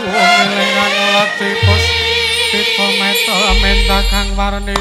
Sumilengan lati puspita meta menta kang warni.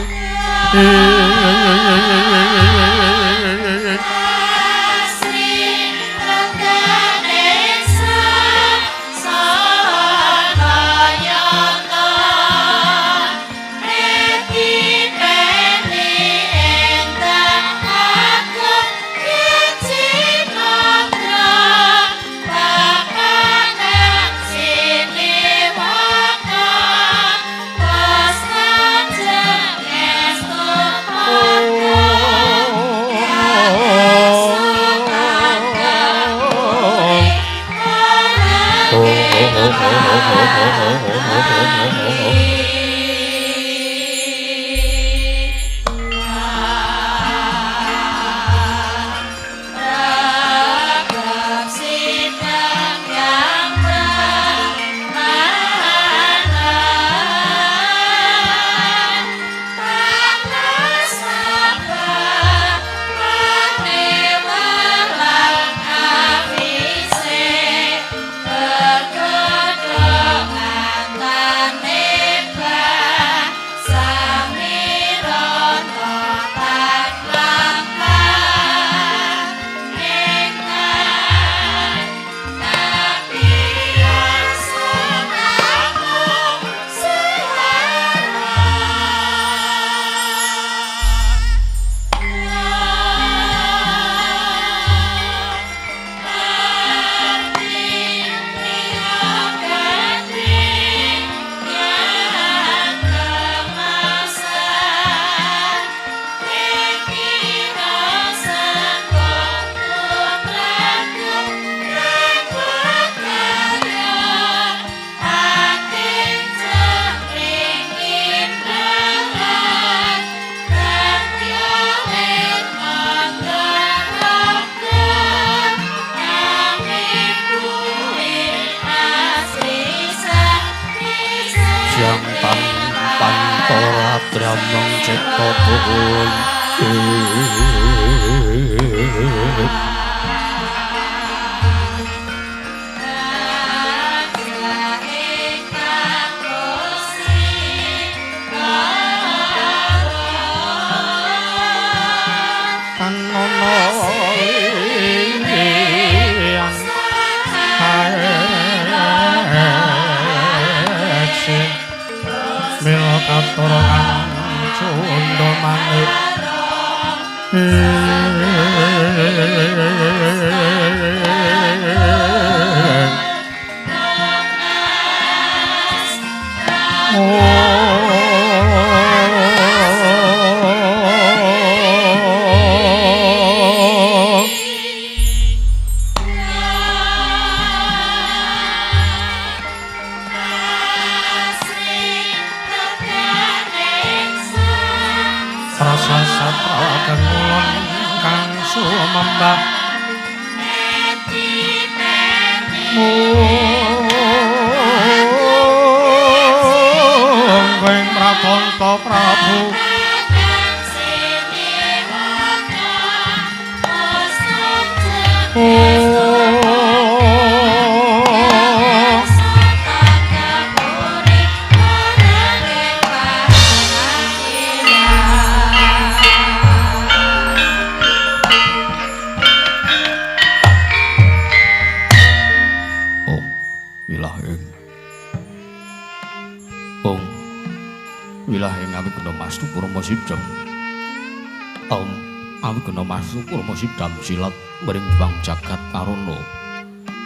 Sidam silat mring bang jagat karana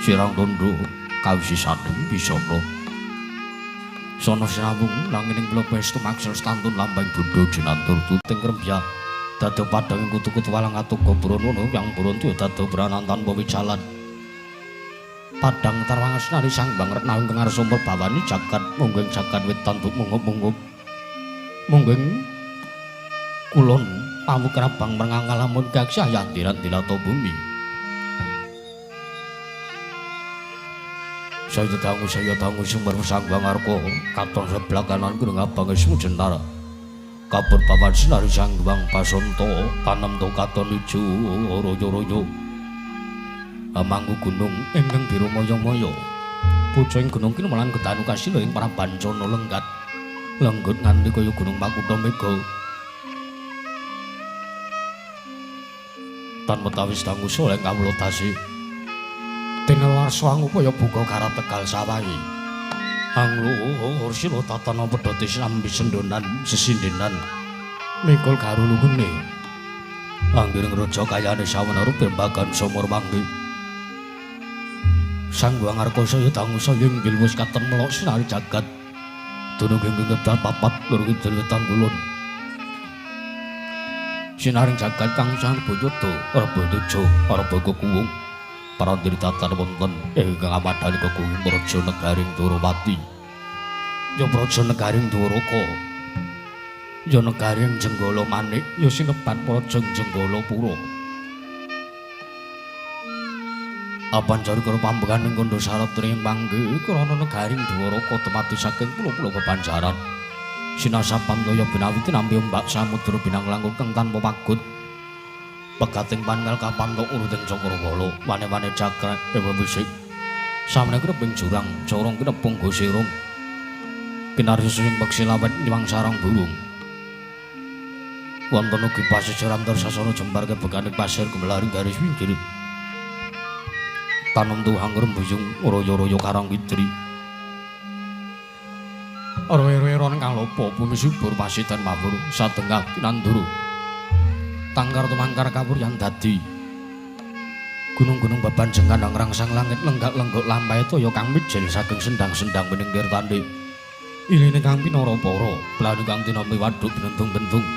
sirang tondo kawisisaning bisana sono sinawung nanging mlebes tumaksel stantun lambang bunda jinantur tuting rembya dadi padhang kutu-kutu walang atuka brana yang bronto dadi branantan wijalan padhang tarwangas nari sang bang retnawing ngarsa bawani jagat mungging jagat wetan mungup-mungup mungging kulon pawukrabang mrengangalamun gaksah yandiran dilata bumi. Saya dangu sumber sang bangarko katon sebelah kanan gunung abang ismu jentara. Kabur papan sinari sang bang pasonto panemto katon ijo royo-royo. Amangku gunung ingkang biru moyo-moyo. Pucung gunung kinumelan gedanu kasila ing Prabancana lenggat. Lenggut nganti kaya gunung Makutha Mega. Tan metawis dangusa leng kawula dasi. Dene warsa angupaya buka garap Tegal sawahi. Anglur sila tatana pedhote sinambi sendonan sesindenan. Mikul garulungene. Anggiring raja kayane sawenara pirembagan sumur manggi. Sang Hyang Arkasa ya dangusa inggil wis katon melok sinari jagat. Dunung ing ngedal papat loro kidul wetan kulon. Sinaring jagat kang sang bojodo, reba tejo, reba kekuwung. Parandiri tatan wonten ingkang amadhani kekuwung praja negaring Dwarawati. Ya praja negaring Dwaraka. Ya negaring Jenggala Manik, ya sinebat praja Jenggala Pura. Apan jari karo pambegan ing kandha sarep tring mangke krana negaring Dwaraka temati saking pulo-pulo bebanjaran. Sinasapan toya binawi tinampi ombak samudra binang langkung kang tanpa pagut. Pegating pangal kapantok uruting cakrawala, wane-wane cakra ewa wisik. Samene kreping jurang, corong kinepung gosirung. Kinarya sing peksi lawet nyewang sarang burung. Wonten ugi pasisir antar sasana jembar kebekaning pasir gumelaring garis pinggir. Tanem tuhang rembuyung royo-royo karang widri. Roe-roe kang lopo bumi subur pasidan mawur satengah tinanduru. Tangkar tumangkar kawur yang dadi. Gunung-gunung bebanjengan ngrangsang langit lenggak-lenggok lampahe toya kang mijil saking sendang-sendang miningkir tandhe. Iline kang pinara para, plane kang tinampi waduk bentung-bentung.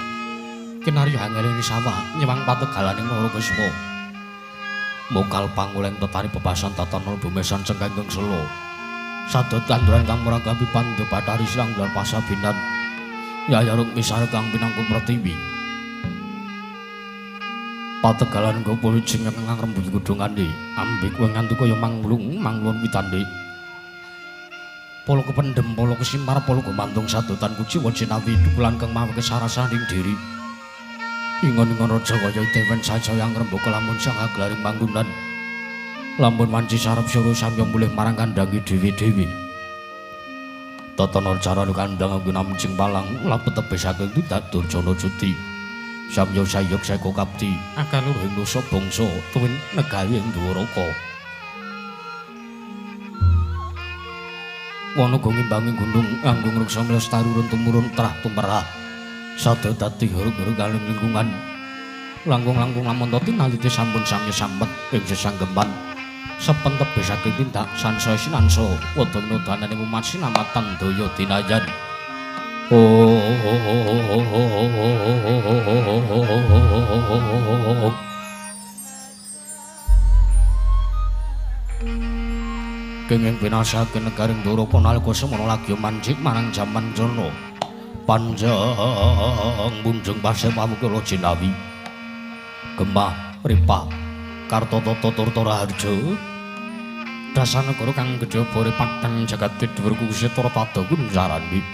Kinarya hangeling sawah nyewang pategalaning Narakesma. Mokal panguleng tetari bebasan tatanan bumesan cengkeng sela. Sadot tanduran kang mragapi pandhu bathari silang gelar pasabinan. Yaya Rukmi sare kang pinangku pratiwi. Pategalan nggo pulijeng kang rembug kudungane, ambek kowe nganti kaya manglung manglun witande. Polo kependhem, polo kesimpar, polo gumantung sadotan kuciwa jinawi dukulan kang mawake sarasaning diri. Ingon-ingon raja kaya dewen sansaya ngrembaka lamun sang aglaring panggonan. Lamun wanci sarep sura samya mulih marang kandhange dhewe-dhewe. Tatana carane kandhang namjing palang lapet tebih saking tindak Durjana Juti. Samya sayuk seka kapti akal luhing nusa bangsa tuwin negari ing Dwaraka. Wana go ngimbangi gunung nganggo ngreksa mlestari urun tumurun trah tumerah. Sada dadi hurug-hurug kaling lingkungan. Langkung-langkung lamun to tinalite sampun samya sampet ing sesanggeman. Sepen tebih saking tindak sansaya sinansa wedha nodanane umat sinamatan daya dinayan. Oh, kenging binasaken negaring Dwaraka nalika semana lagi mancik marang jaman jana. Panjang munjung pasir pamukala jinawi. Gemah ripah kartata turta raharja. Dasanegara kang gedhe bore padhang jagat dhuwur kusita tada guncarani.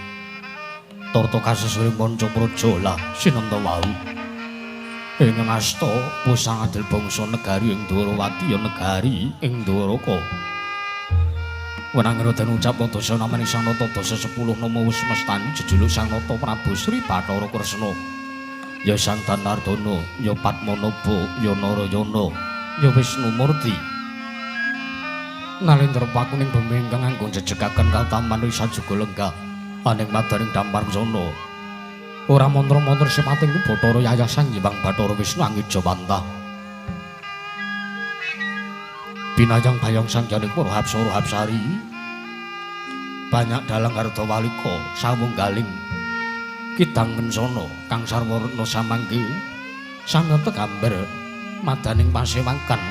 Torta kasesuring manca praja lah sinenta wau. Ing ngasta pusang adil bangsa negari ing Dwarawati ya negari ing Dwaraka. Wenang den ucap dasa namane Sang Nata dasa 10 nama wis mestani jejuluk Sang Nata Prabu Sri Bathara Kresna. Ya Sang Danardana, ya Padmanaba, ya Narayana, ya Wisnu Murti. Nalendra pakuning bumi ingkang anggon jejegaken kataman sajuga lenggah. Aning madaring dampar sono. Ora mantra-mantra sipating Bathara Yayasan Hyang Bathara Wisnu Angijawantah. Binayang bayang sangjaning para hapsara hapsari. Banyak dalang harta walika sawung galing. Kidang mensana kang sarwa retna samangke samya tegambar madaning pasewakan.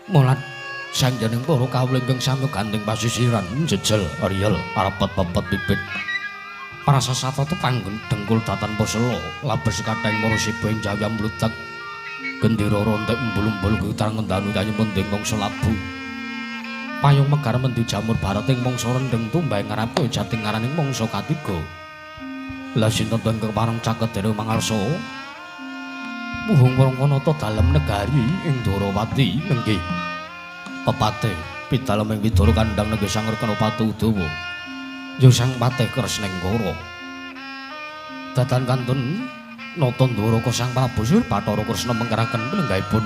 Mulat sangjaning para kawula ingkang sami gandeng pasisiran jejel riyel arepet-pepet bibit. Prasasata tepanggon dengkul datan posela labes kathahing para siba ing jaya mludak. Gendera rontek umbul-umbul getar ngendanu yayu mending mangsa labu. Payung megar mendi jamur barat ing mangsa rendheng tumbah ngarepe jati ngaraning mangsa katiga. Lah sinten ingkang pareng caket dening mangarsa? Puhung Warangkanata dalem negari ing Dwarawati nenggih. Pepate pidaleming Widara kandhang nenggih Sang Rekana Patu Udawa. Ya Sang Patih Kresnengkara. Datan kantun nata Ndwaraka Sang Prabu Sri Bathara Kresna mengkeraken lenggahipun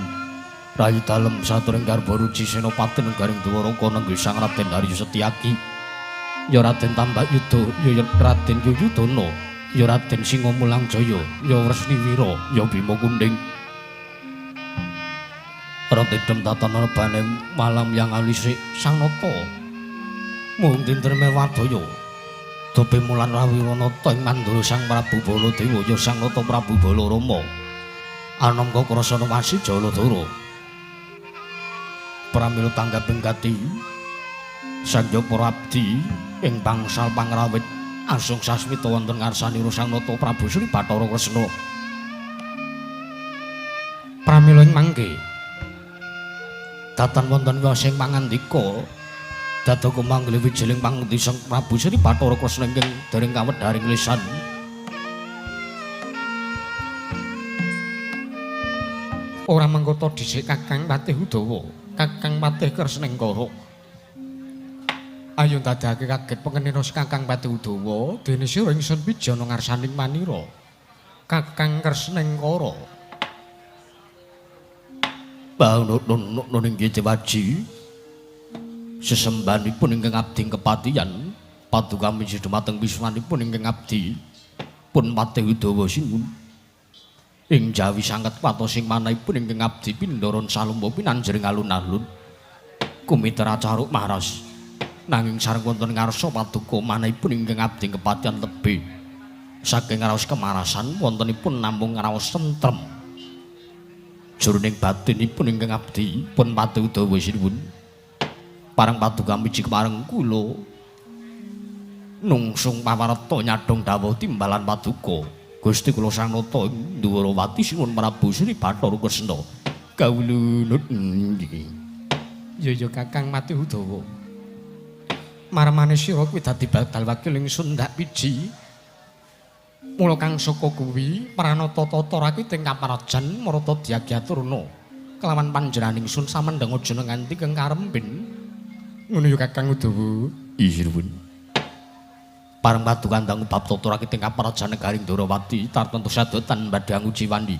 rayi dalem saturing garba ruci senopati negaring Dwaraka nenggih Sang Raden Harya Setyaki. Ya Raden Tambak Yuda, ya Raden Yuyudana, ya Raden Singamulang Jaya, ya Wresniwira, ya Bima Kunding. Raden Tatana rebane malam yang alisik Sang Nata. Mung dinten mewardaya. Dope mulan Rawiranata ing mandura Sang Prabu Baladewa ya Sang Nata Prabu Balarama. Anangka krasana wasi Jaladara. Pramila tanggaping gati sangya para abdi ing bangsal pangrawit asung sasmita wonten ngarsanira Sang Nata Prabu Sri Bathara Kresna. Pramila ing mangke datan wonten wiyosing pangandika dadaka manggih wijiling pangudi Sang Prabu Sri Bathara Kresna ingkang dereng kawedharing lisan. Ora mangkota dhisik Kakang Patih Udawa, Kakang Patih Kresnengkara. Ayo ndadekake kaget pengenira Kakang Patih Udawa dene sira ingsun pijana ngarsaning manira. Kakang Kresnengkara. Bang inggih Dewaji. Sesembahanipun ingkang abdi kepatihan paduka miji dumateng wismanipun ingkang abdi pun Patih Udawa sinuwun. Ing jawi sanget watosing manahipun ingkang abdi pindharan salumba pinanjering alun-alun kumitra caruk maras. Nanging sareng wonten ngarsa paduka manahipun ingkang abdi kepatihan tebih saking raos kemarasan wontenipun namung raos tentrem. Jroning batinipun ingkang abdi pun Patih Udawa sinuwun. Parang paduka miji kepareng kula nungsung pawarta nyadhong dawuh timbalan paduka Gusti kula Sang Nata ing Dwarawati sinuwun Prabu Sri Bathara Kresna. Kawula nut. Ya ya Kakang Patih Udawa. Marmane sira kuwi dadi badal wakil ingsun ndak piji. Mula kang saka kuwi pranata tata rakit ing kaparajan marata dyagyaturna kelawan panjenengan ingsun samendeng aja nganti keng karembin. Ngono ya Kakang Udawa. Iya nuwun. Pareng paduka ndang bab tata rakit ing kaparajan negaring Dwarawati tartemtu sadotan badhe anguji wandi.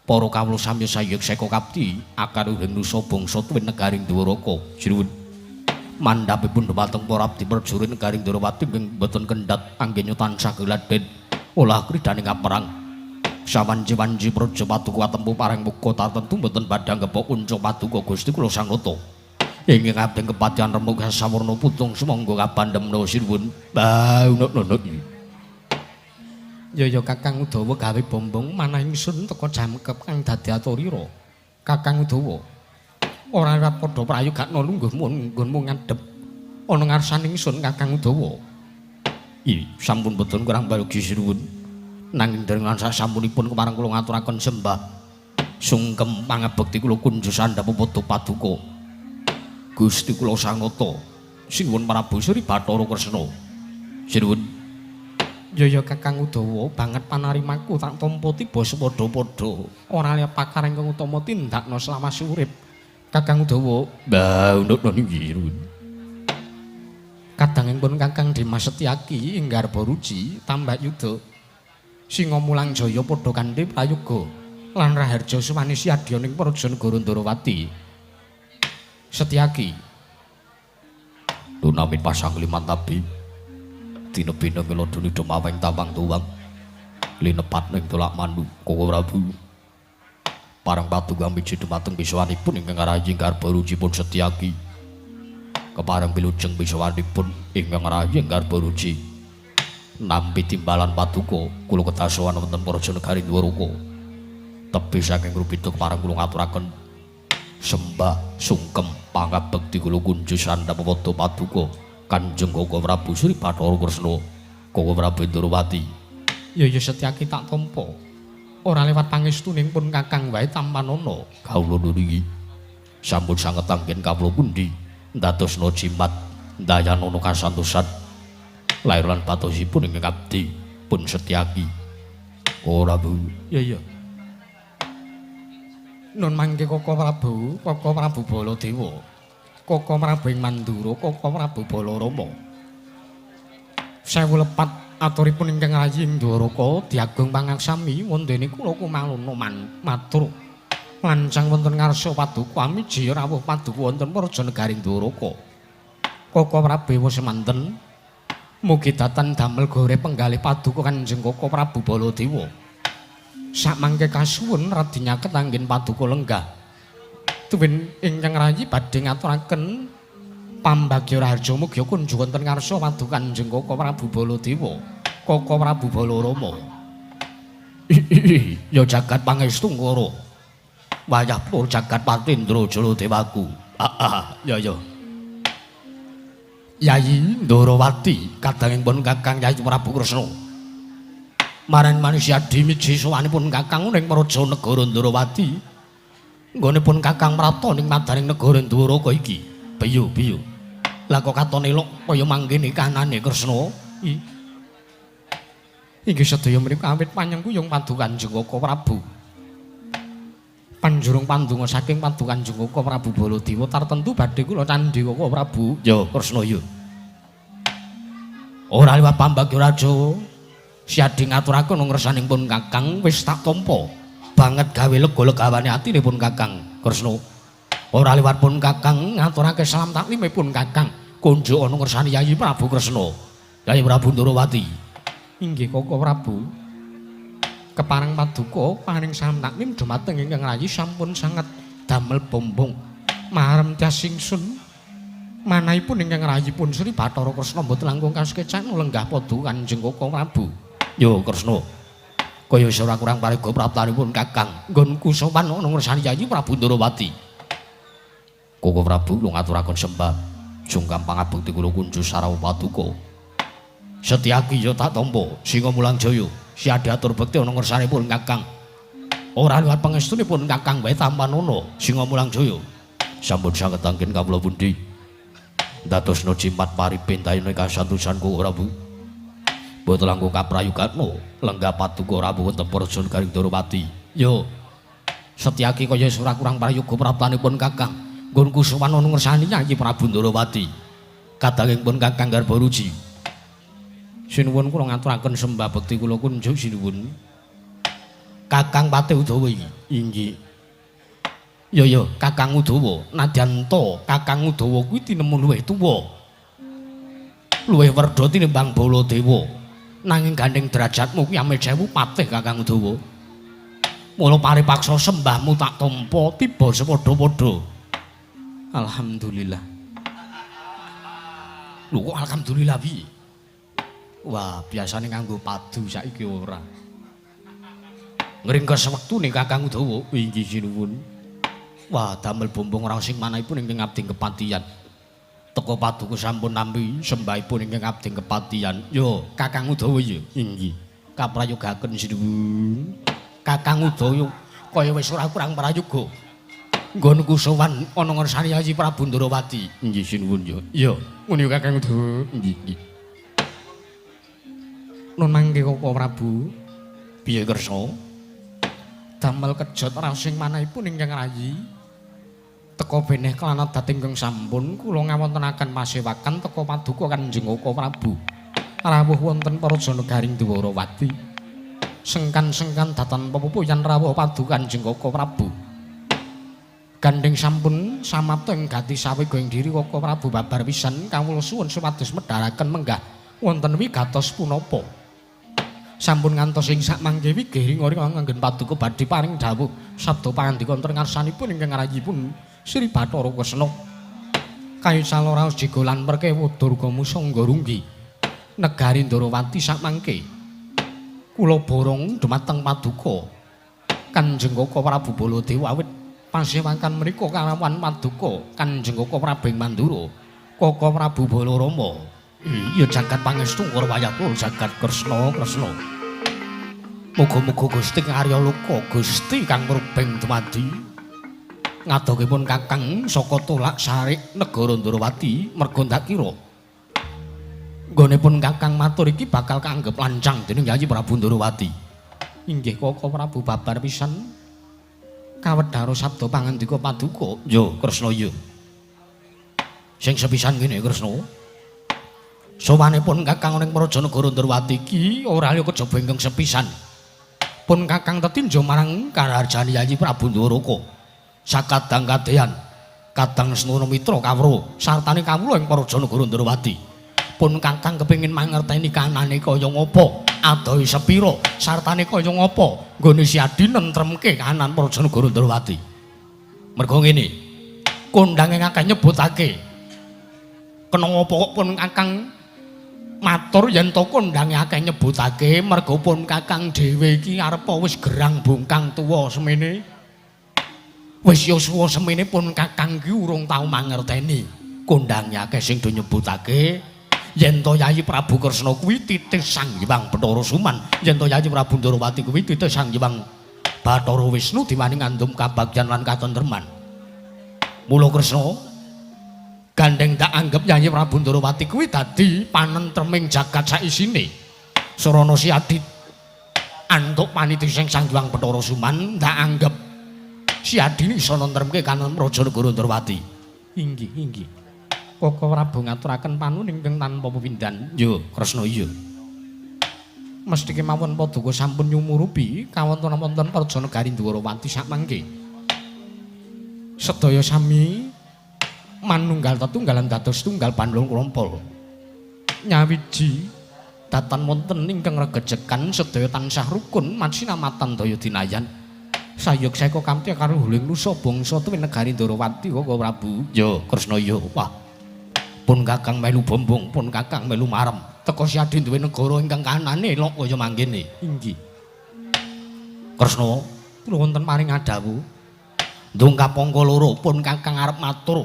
Para kawula sami sayek seka kapti akaruhing nusa bangsa tuwin negaring Dwaraka. Sinuwun. Mandhapipun dumateng para abdi prajurit negaring Dwarawati ing boten kendhat anggenya tansah geladen olah kridaning kaperang. Sawanci-wanci praja paduka tempuh pareng muka tartemtu boten badhe anggep unca paduka Gusti kula Sang Nata. Ingkang abdi kepatihan remuk sawurna putung sumangga kabandemna sinuwun. Baunono. Ya ya Kakang Udawa gawe bombong manah ingsun teka jamkep kang dadi aturira. Kakang Udawa. Ora ora padha prayogakna lungguhmu nggonmu ngadhep ana ngarsane ingsun Kakang Udawa. I sampun boten kurang balugi sinuwun. Nanging dereng sasampunipun kepareng kula ngaturaken sembah sungkem pangabekti kula kunjuk sandhap padha paduka Gusti kula Sang Nata sinuwun Prabu Sri Bathara Kresna. Sinuwun. Ya ya Kakang Udawa banget panarimaku tak tampa tiba sepadha-padha. Ora liya pakar ingkang utama tindakna selawase urip. Kakang Udawa. Mbah nggih nuwun. Kadangipun Kakang Dimas Setyaki ing garba ruci Tambak Yuda Singamulang Jaya padha kanthi prayoga lan raharja suwani siadya ning praja negara Ndrawati. Setyaki lunamin pasang liman tabi tinebina ngelodoni dumaweng tawang tuwang linepat ning tolak mandu Koko Prabu. Parang paduka miji dumateng biswanipun ingkang rayi garba rucipun Setyaki. Kepareng wilujeng biswanipun ingkang rayi garba ruci nampi timbalan paduka kula ketasowan wonten praja negari Dwaraka. Tebih saking rupita kepareng kula ngaturaken sembah sungkem pangabekti kula kunjuk sandhap padha paduka Kanjeng Koko Prabu Sri Bathara Kresna Koko Prabu Ndrawati. Ya ya Setyaki tak tampa. Ora lewat pangestuning pun Kakang wae tampanana. Kawula nuriki sampun sanget anggen kawula pundi ndadosna jimat ndayanana kasantosan lair lan batosipun ingkang abdi pun Setyaki. Ora Bu. Ya ya. Nun mangke Koko Prabu, Koko Prabu Baladewa, Koko Prabu ing Mandura, Koko Prabu Balarama. Sewu lepat aturipun ingkang rayi ing Dwaraka diagung pangaksami wondene kula kumaluna matur. Lancang wonten ngarsa paduka amiji rawuh paduka wonten praja negari Dwaraka. Koko Prabu semanten mugi datan damel gore penggalih paduka Kanjeng Koko Prabu Baladewa. Sakmangke kasuwun radi nyaket anggen paduka lenggah. Tuwin ingkang rayi badhe ngaturaken pambagya raharja mugi kunjuk wonten ngarsa paduka Kanjeng Koko Prabu Baladewa, Koko Prabu Balarama. Ya jagat pangestu ngoro. Wayah pur jagat Patindra Jaladewaku. Ah, ya ya. Yayi Ndorowati kadangipun Kakang Yayi Prabu Kresna. Maran manusia dimiji sowanipun Kakang ning praja negara Ndorowati. Nggonipun Kakang mrata ning madaning negara Dwaraka iki. Piyo piyo. Lah kok katon elok kaya manggene kanane Kresna. Inggih sedaya menika awit panyengkuyung paduka Kanjeng Koko Prabu. Panjurung pandonga saking paduka Kanjeng Koko Prabu Baladewa tartemtu badhe kula candhi Koko Prabu. Ya Kresna ya. Ora liwat pambagya raja. Siadi ngaturaken ngrsanipun pun Kakang wis tak tampa. Banget gawe lega legawane atinipun Kakang Kresna. Ora liwat pun Kakang ngaturake salam taklimipun Kakang kunjuk ana ngersani Yayi Prabu Kresna. Yayi Prabu Ndorowati. Inggih Koko Prabu. Kepareng paduka paring salam taklim dumateng ingkang rayi sampun sanget damel bombong. Marem tias ingsun manahipun ingkang rayipun Sri Bathara Kresna mboten langkung kasekecak lenggah paduka Kanjeng Koko Prabu. Yo Kresna. Kaya wis ora kurang pariga praptanipun Kakang nggonku sowan ana ngersani Yayi Prabu Ndorowati. Koko Prabu kula ngaturaken sembah sungkem pangabekti kula kunjuk sarawuh paduka. Setyaki ya tak tampa Singa Mulang Jaya siadi atur bekti ana ngersanipun Kakang. Ora liwat pangestunipun Kakang wae tampanana Singa Mulang Jaya. Sampun saged anggen kawula pundi. Dadosna jimat paripentayuna kasantosan Koko Prabu. Boten langkung kaprayugatna lenggah paduka rawuh wonten praja negari Ndorowati. Yo Setyaki kaya ora kurang prayoga praptanipun Kakang. Nggonku sowan ana ngersani Yayi Prabu Ndorowati. Kadangipun Kakang Garbaruji. Sinuwun kula ngaturaken sembah bekti kula kunjuk sinuwun. Kakang Patih Udawa iki. Inggih. Ya ya, Kakang Udawa, nadyan ta Kakang Udawa kuwi tinemu luwih tuwa. Luwih werda tinimbang Baladewa. Nanging gandeng derajatmu kuwi amil sewu patih Kakang Udawa. Mula paripaksa sembahmu tak tampa tiba sepadha-padha. Alhamdulillah. Lho kok alhamdulillah piye? Wah, biasane nganggo padu saiki ora. Ngringkes wektune Kakang Udawa. Inggih sinuwun. Wah, damel bombong raos ing manahipun ingkang abdi kepatihan. Teka paduka sampun nampi sembahipun ingkang abdi kepatihan. Yo, Kakang Udawa ya. Inggih. Kaprayogaken sinuwun. Kakang Udawa kaya wis ora kurang prayoga. Nggonku sowan ana ngersani Yayi Prabu Ndorowati. Inggih sinuwun yo. Yo, ngono Kakang Udawa. Inggih, inggih. Nun mangke Koko Prabu. Piye kersa? Damel kejot raos ing manahipun ingkang rayi. Teka beneh kelana dadi ingkang sampun kula ngawontenaken pasewakan teka paduka Kanjeng Koko Prabu. Rawuh wonten praja negari Dwarawati. Sengkan-sengkan datan pepupuyan rawuh paduka Kanjeng Koko Prabu. Gandeng sampun samapta ing gati sawega ing diri Koko Prabu babar pisan kawula suwun supados medharaken menggah wonten wigatos punapa. Sampun ngantos ing sakmangke wigih ringa-ringa nganggen paduka badhe paring dawuh sabda pangandika wonten ngarsanipun ingkang rayipun Sri Bathara Kresna. Kaisal raos jiga lan perkewa Durga Musangga runggi negari Ndorowati sakmangke. Kula borong dumateng paduka Kanjeng Koko Prabu Baladewa awit pasewakan mriku kalawan paduka Kanjeng Koko Prabu ing Mandura, Koko Prabu Balarama. Ya jagat pangestu karo wayah jagat Kresna Kresna. Muga-muga Gusti Arya Loka Gusti kang mrubeng dumadi ngadogipun Kakang saka tolak sarik negara Ndorowati merga ndak kira nggonipun Kakang matur iki bakal kaanggep lancang dening Yayi Prabu Ndorowati. Inggih Koko Prabu babar pisan. Kawedhara sabda pangandika paduka. Yo Kresna ya. Sing sepisan ngene Kresna. Sowanipun Kakang ning Praja Negara Ndrawati iki ora liya kejaba ingkang sepisan. Pun Kakang tetinjo marang karaharjane Yayi Prabu Ndoraka. Sakadang kadeyan kadang Snana Mitra kawruh sartane kawula ing Praja Negara Ndrawati. Pun Kakang kepengin mangerteni kanane kaya ngapa, adohe sepira, sartane kaya ngapa nggone Siadi nentremke kahanan Praja Negara Ndrawati. Merga ngene, kondange akeh nyebutake. Kena ngapa kok pun Kakang matur yen to kondange akeh nyebutake merga pun Kakang dhewe iki arepa wis gerang bungkang tuwa semene. Wis yuswa semene pun Kakang ki urung tau mangerteni. Kondange akeh sing do nyebutake yen to Yayi Prabu Kresna kuwi titih Sang Hyang Bathara Suman, yen to Yayi Prabu Ndrawati kuwi titih Sang Hyang Bathara Wisnu diwani ngandum kabagyan lan katentreman. Mula Kresna gandeng tak anggap Yayi Prabu Ndrawati kuwi dadi panentreming jagat saisine. Sarana Siadi antuk paniti sing Sang Hyang Bathara Suman tak anggap Siadi iso nentremke kahanan Praja Negara Ndrawati. Inggih, inggih. Koko Prabu ngaturaken panuwun ingkang tanpa pepindhan. Yo, Kresna iya. Mesthi kemawon paduka sampun nyumurupi kawontenan wonten Praja Negari Ndwarawati sakmangke. Sedaya sami manunggal tetunggalan dados tunggal pandhung krompol. Nyawiji datan wonten ingkang regejekan sedaya tansah rukun masinamatan daya dinayan. Sayuk seka kamtya karo huling nusa bangsa tuwin negari Ndwarawati Koko Prabu. Yo, Kresna iya. Wah. Pun Kakang melu bombong, pun Kakang melu marem. Teka Siadi duwe negara ingkang kahanane elok kaya mangkene. Inggih. Kresna, kula wonten paring adhawuh. Ndongkap angka loro pun Kakang arep matur.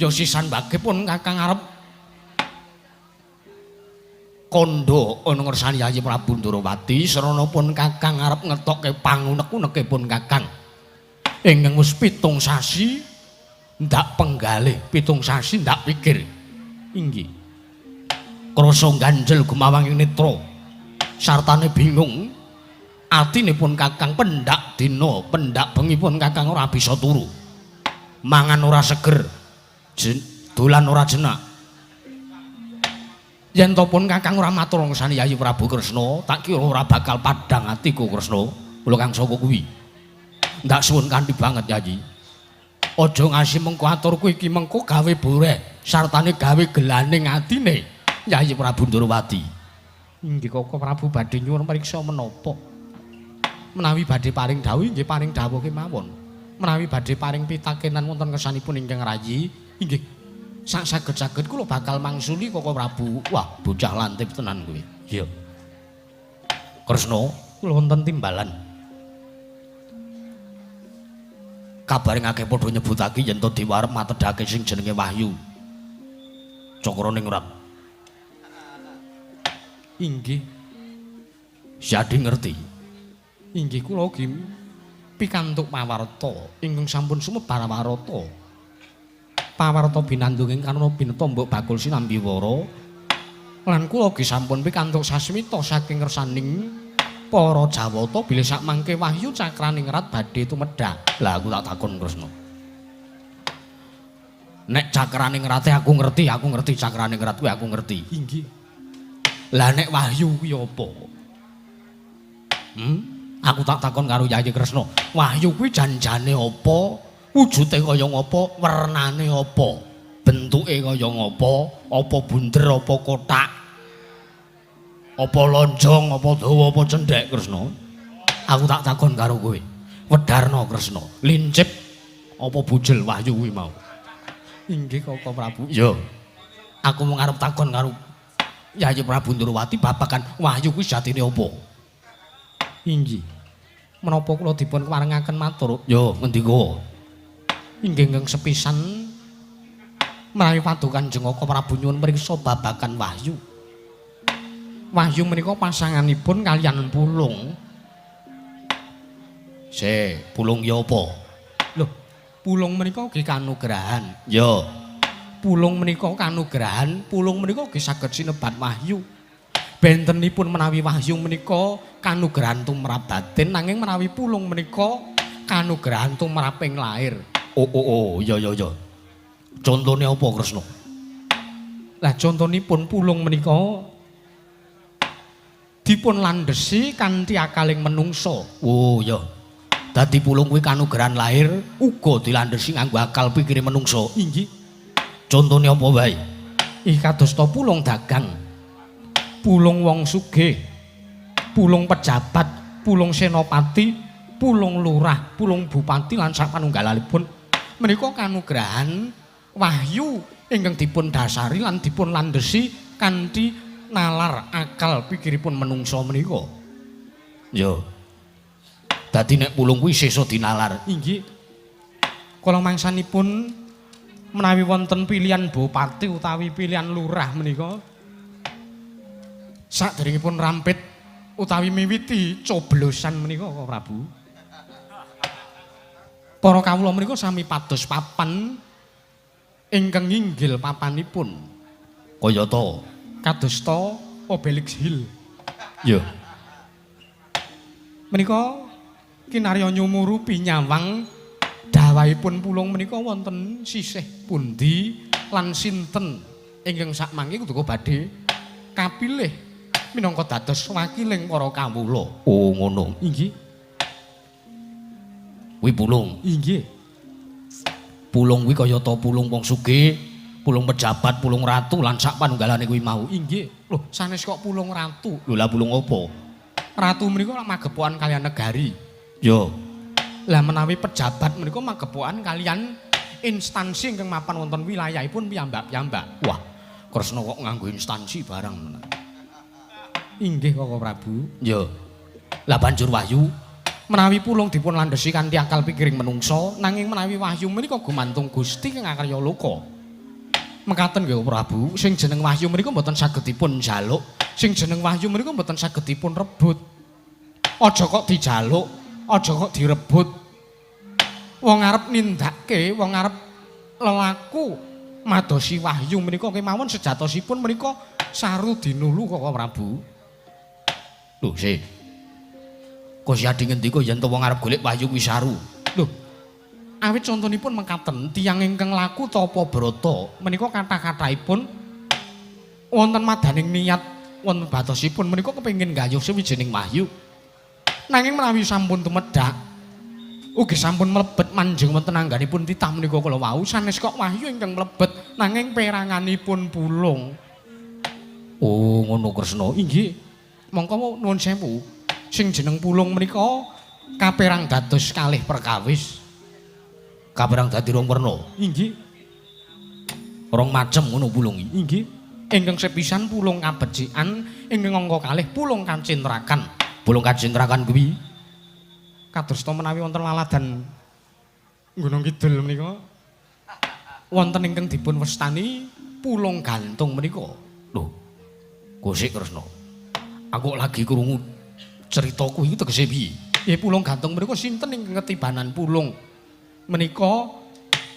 Ya sisan bage pun Kakang arep kandha ana ngersani Yayi Prabu Ndrawati srana pun Kakang arep ngetokke pangunek-uneke pun Kakang. Ingkang wis 7 sasi ndak penggalih, 7 sasi ndak pikir. Inggih. Krasa ganjel gumawang ing netra. Sartane bingung. Atine pun Kakang pendak dina, pendak bengi pun Kakang ora bisa turu. Mangan ora seger. Dolan ora jenak. Yen to pun Kakang ora matur ngersani Yayi Prabu Kresna, tak kira ora bakal padhang atiku Kresna. Kula kang saka kuwi. Ndak suwun kanthi banget Yayi. Aja ngasi mengko aturku iki mengko gawe boreh, sartane gawe gelaning atine Yayi Prabu Ndrawati. Inggih Koko Prabu badhe nyuwun priksa menapa? Menawi badhe paring dawuh inggih paring dawuh kemawon. Menawi badhe paring pitakenan wonten kersanipun ingkang rayi, inggih sak saged-saged kula bakal mangsuli Koko Prabu. Wah, bocah lantip tenan kowe. Iya. Kresna, kula wonten timbalan. Kabare akeh padha nyebutake yen to dewa arep matedhake sing jenenge Wahyu Cakraningrat. Inggih. Siadi ngerti. Inggih kula ugi pikantuk pawarta ingkang sampun sumebar warata. Pawarta binandung ing karana bineta mbok bakul sinambi wara. Lan kula ugi sampun pikantuk sasmita saking kersaning para Jawata bilih sakmangke Wahyu Cakraningrat badhe tumedhak. Lah aku tak takon Kresna. Nek Cakraningrate aku ngerti Cakraningrat kuwi aku ngerti. Inggih. Lah nek Wahyu kuwi apa? Aku tak takon karo Yayi Kresna. Wahyu kuwi janjane apa? Wujude kaya ngapa? Wernane apa? Bentuke kaya ngapa? Apa bunder apa kotak? Apa lonjong, apa dawa, apa cendhek Kresna? Aku tak takon karo kowe. Wedarna Kresna, lincip apa bujel Wahyu kuwi mau? Inggih Koko Prabu. Iya. Aku mung arep takon karo Yayi Prabu Ndrawati babagan Wahyu kuwi jatine apa? Inggih. Menapa kula dipun keparengaken matur? Yo, ngendika. Inggih ingkang sepisan menawi paduka Kanjeng Koko Prabu nyuwun mriksa babagan Wahyu. Wahyu menika pasanganipun kaliyan Pulung. Se, Pulung ya apa? Lho, Pulung menika ugi kanugrahan. Ya. Pulung menika kanugrahan, Pulung menika ugi saged sinebat Wahyu. Bentenipun menawi wahyu menika kanugrahan tumrap batin, nanging menawi pulung menika kanugrahan tumraping lair. Oh oh oh, iya iya iya. Contone apa, Kresna? Lah contonipun pulung menika dipun landhesi kanthi akaling menungsa. Oh iya. Dadi pulung kuwi kanugrahan lahir uga dilandhesi nganggo akal pikire menungsa. Inggih. Contone apa wae? Ih kadosta pulung dagang, pulung wong sugih, pulung pejabat, pulung senopati, pulung lurah, pulung bupati lan sapanunggalanipun menika kanugrahan wahyu ingkang dipun dasari lan dipun landhesi kanthi nalar akal pikiripun menungsa menika. Ya. Dadi nek pulung kuwi sesa dinalar. Inggih. Kala mangsanipun menawi wonten pilihan bupati utawi pilihan lurah menika saderengipun rampit utawi miwiti coblosan menika, Prabu. Para kawula menika sami pados papan ingkang nginggil papanipun. Kayata kadosta Obelix Hill. Ya. Menika kinarya nyumurupi nyawang dawahipun pulung menika wonten sisih pundi lan sinten ingkang sakmangke kudu badhe kapilih minangka dados wakiling para kawula. Oh ngono. Inggih. Kuwi pulung. Inggih. Pulung kuwi kayata pulung wong sugih, pulung pejabat, pulung ratu lan sak panunggalane kuwi mau. Inggih. Lho, sanes kok pulung ratu. Lho lah pulung apa? Ratu menika lak magepokan kalian negari. Ya. Lah menawi pejabat menika magepokan kalian instansi ingkang mapan wonten wilayahipun piyambak-piyambak. Wah, Kresna kok nganggo instansi barang tenan. Inggih Koko Prabu. Ya. Lah banjur wahyu menawi pulung dipun landhesi kanthi akal pikiring menungsa, nanging menawi wahyu menika gumantung Gusti kang akarya loka. Mekaten nggih Prabu, sing jeneng wahyu menika mboten saged dipun jaluk, sing jeneng wahyu menika mboten saged dipun rebut. Aja kok dijaluk, aja kok direbut. Wong arep nindakake, wong arep lelaku madosi wahyu menika kemawon sejatosipun menika saru dinulu Koko Prabu. Lho, sik. Kosyadi ngendika yen to wong arep golek wahyu kuwi saru. Lho, awit contonipun mekaten, tiyang ingkang laku tapa brata menika kathah-kathahipun wonten madaning niat wonten batosipun menika kepengin gayuh suwijining wahyu. Nanging menawi sampun tumedhak ugi sampun mlebet manjing wonten angganipun titah menika kala wau sanes kok wahyu ingkang mlebet nanging peranganipun pulung. Oh, ngono Kresna. Inggih. Mongko nuwun sewu. Sing jeneng pulung menika kaperang dados kalih perkawis. Kaperang dadi rong werna. Inggih. Rong macem ngono pulung iki. Inggih. Ingkang sepisan pulung kabecikan, ingkang angka kalih pulung kacintrakan. Pulung kacintrakan kuwi kadosta menawi wonten laladan Gunung Kidul menika wonten ingkang dipun wastani pulung gantung menika. Lho. Gosik Kresna. Aku lagi krungu cerita kuwi tegese piye? Ya pulung gantung menika sinten ingkang ketibanan pulung menika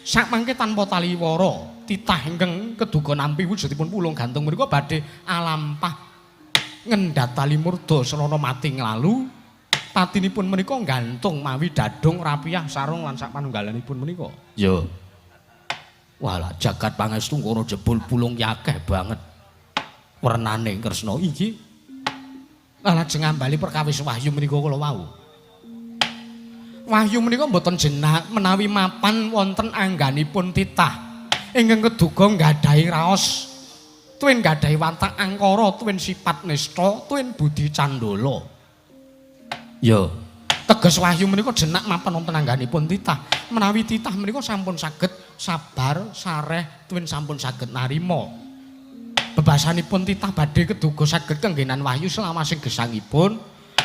sakmangke tanpa taliwara titah ingkang keduga nampi wujudipun pulung gantung menika badhe alampah ngendhat tali murda srana mati nglalu patinipun menika gantung mawi dadung rapiah sarung lan sapanunggalanipun menika. Ya. Walah jagat pangestu ngono jebul pulung akeh banget. Wernane Kresna. Inggih. Lah lajeng ambali perkawis wahyu menika kala wau. Wahyu menika mboten jenak menawi mapan wonten angganipun titah ingkang keduga nggadahi raos tuwin nggadahi watak angkara tuwin sifat nista tuwin budi candala. Ya. Teges wahyu menika jenak mapan wonten angganipun titah menawi titah menika sampun saged sabar sareh tuwin sampun saged narima. Bebasanipun titah badhe keduga saged kenggenan wahyu selawasing gesangipun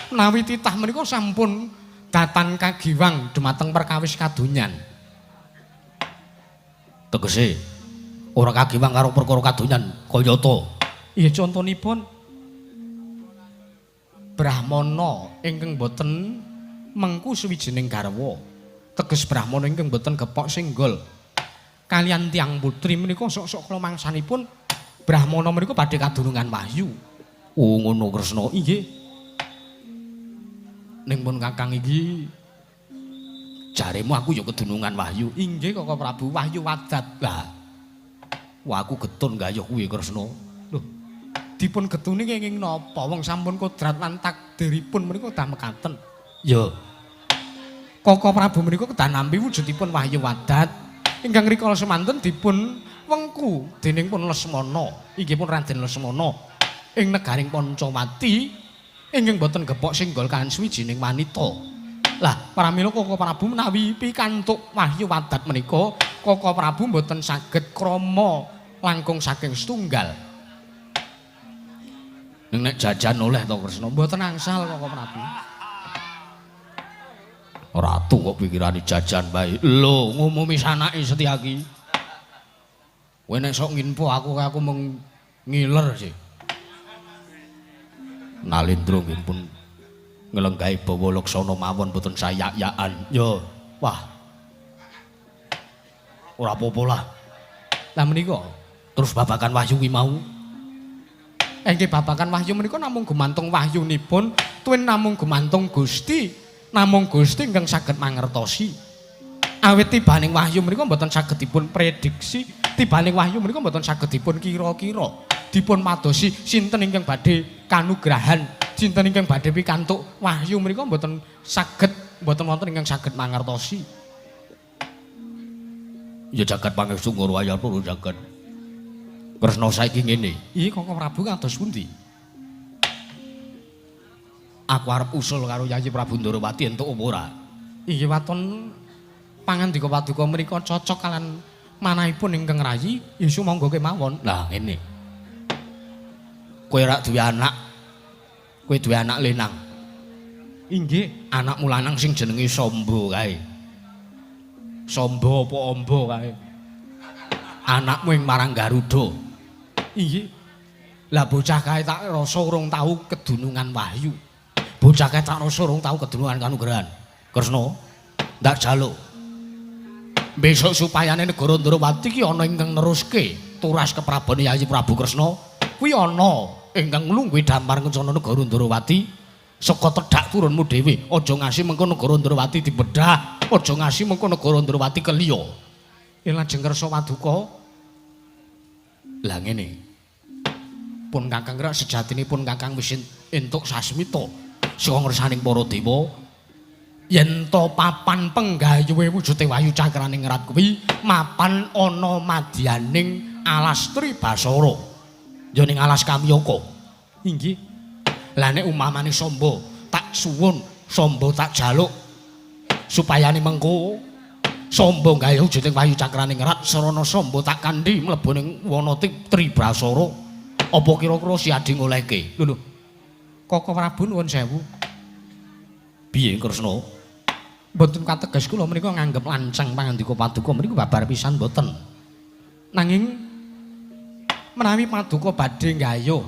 menawi titah menika sampun datan kagiwang dumateng perkawis kadonyan. Tegese ora kagiwang karo perkara kadonyan kayata. Iya contonipun Brahmana ingkang boten mengku suwijining garwa. Teges Brahmana ingkang boten gepok singgol. Kalian tiyang putri menika sok-sok kala mangsanipun Brahmana menika badhe kadunungan wahyu. Oh ngono Kresna. Inggih. Ning pun Kakang iki jaremu aku ya kedunungan wahyu. Inggih Koko Prabu, wahyu wadat. Lah. Wah aku getun gayuh kuwi Kresna. Lho. Dipun getuni kenging napa? Wong sampun kodrat lan takdiripun menika dah mekaten. Ya. Koko Prabu menika kedah nampi wujudipun wahyu wadat ingkang rikala semanten dipun wengku dening pun Lesmana. Inggih pun Raden Lesmana ing negaring Pancawati ingkang boten gepok singgol kahan suwijining wanita. Lah, pramila Koko Prabu menawi pikantuk wahyu wadat menika, Koko Prabu boten saged krama langkung saking setunggal. Ning nek jajan oleh to Kresna? Mboten angsal Koko Prabu. Ratu kok pikirane jajan bae. Lho, ngumumi sanake Setyaki. Kowe nek sok nginfo aku kaya aku mung ngiler sih. Nalindra nggih pun nglenggahi bawa laksana mawon mboten sayak-yakan. Yo, wah. Ora apa-apa lah. Lah menika terus babakan wahyu kuwi mau. Inggih babakan wahyu menika namung gumantung wahyunipun, tuwin namung gumantung Gusti. Namung Gusti ingkang saged mangertosi. Awit tibaning wahyu menika mboten saged dipun prediksi, tibaning wahyu menika mboten saged dipun kira-kira. Dipun madosi sinten ingkang badhe kanugrahan, sinten ingkang badhe pikantuk wahyu menika mboten saged, mboten wonten ingkang saged mangertosi. Ya jagat pangestu ngurwaya puru jagat. Kresna saiki ngene. Iki Koko Prabu kados pundi? Aku arep usul karo Yayi Prabu Ndorowati entuk apa ora? Inggih waton pangandika paduka menika cocok kalian manahipun ingkang rayi, ya sumangga kemawon. Lah ngene. Kowe rak duwe anak. Kowe duwe anak lanang. Inggih, anakmu lanang sing jenenge Sombo kae. Sombo apa Ombo kae? Anakmu ing marang Garuda. Inggih. Lah bocah kae tak rasa urung tau kedunungan wahyu. Bocah kae tak rasa urung tau kedunungan kanugrahan. Kresna, ndak jaluk. Besok supayane negara Ndorowati ki ana ingkang neruske turas keprabon Yayi Prabu Kresna, kuwi ana ingkang nglungguhi dampar kencana negara Ndorowati saka tedhak turunmu dhewe. Aja ngasi mengko negara Ndorowati dibedah, aja ngasi mengko negara Ndorowati keliya. Yen lajeng kersa paduka. Lah ngene. Pun Kakang rak sejatinipun Kakang wis entuk sasmita saka ngersaning para dewa yen to papan penggayuhe wujude wahyu cakraning rat kuwi mapan ana madyaning alas Tribasara ya ning alas Kamyaka. Inggih. Lah nek umamane Samba tak suwun, Samba tak jaluk supayane mengko Samba gawe wujuding wahyu cakraning rat sarana Samba tak kandhi mlebu ning wana Tribasara, apa kira-kira si Adi ngolehke? Lho lho. Koko Prabu nuwun sewu. Piye Kresna? Mboten kateges kula menika nganggep lancang pangandika paduka menika babar pisan mboten. Nanging menawi paduka badhe nggayuh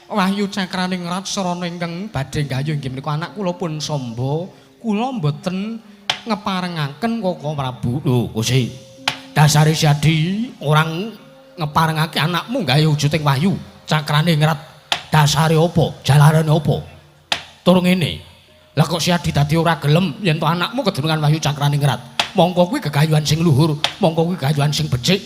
wahyu cakraning rat sarana ingkang badhe nggayuh inggih menika anak kula pun Samba, kula mboten ngeparengaken Koko Prabu. Lho, Gusti. Dasare Siadi orang ngeparengake anakmu nggayuh wujuding wahyu cakraning rat. Dasare apa? Jalarane apa? Tur ngene. Lah kok Siadi dadi ora gelem yen to anakmu kedunungan wahyu cakraning rat. Mongko kuwi gegayuhan sing luhur, mongko kuwi gegayuhan sing becik.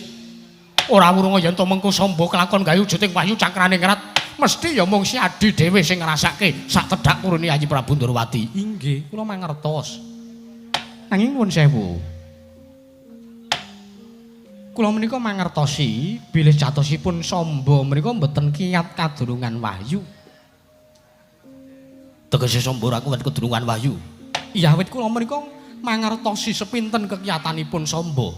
Ora wurung yen to mengko Samba kelakon gawe wujuding wahyu cakraning rat, mesti ya mung Siadi dhewe sing ngrasake sak tedhak turune Yayi Prabu Ndorowati. Inggih, kula mangertos. Nanging nuwun sewu. Kula menika mangertosi bilih jatosipun Samba menika mboten kiyat kadurungan wahyu. Tegese Samba ora kuwat kedurungan wahyu. Iya, wit kula menika mangertosi sepinten kekiyatanipun Samba.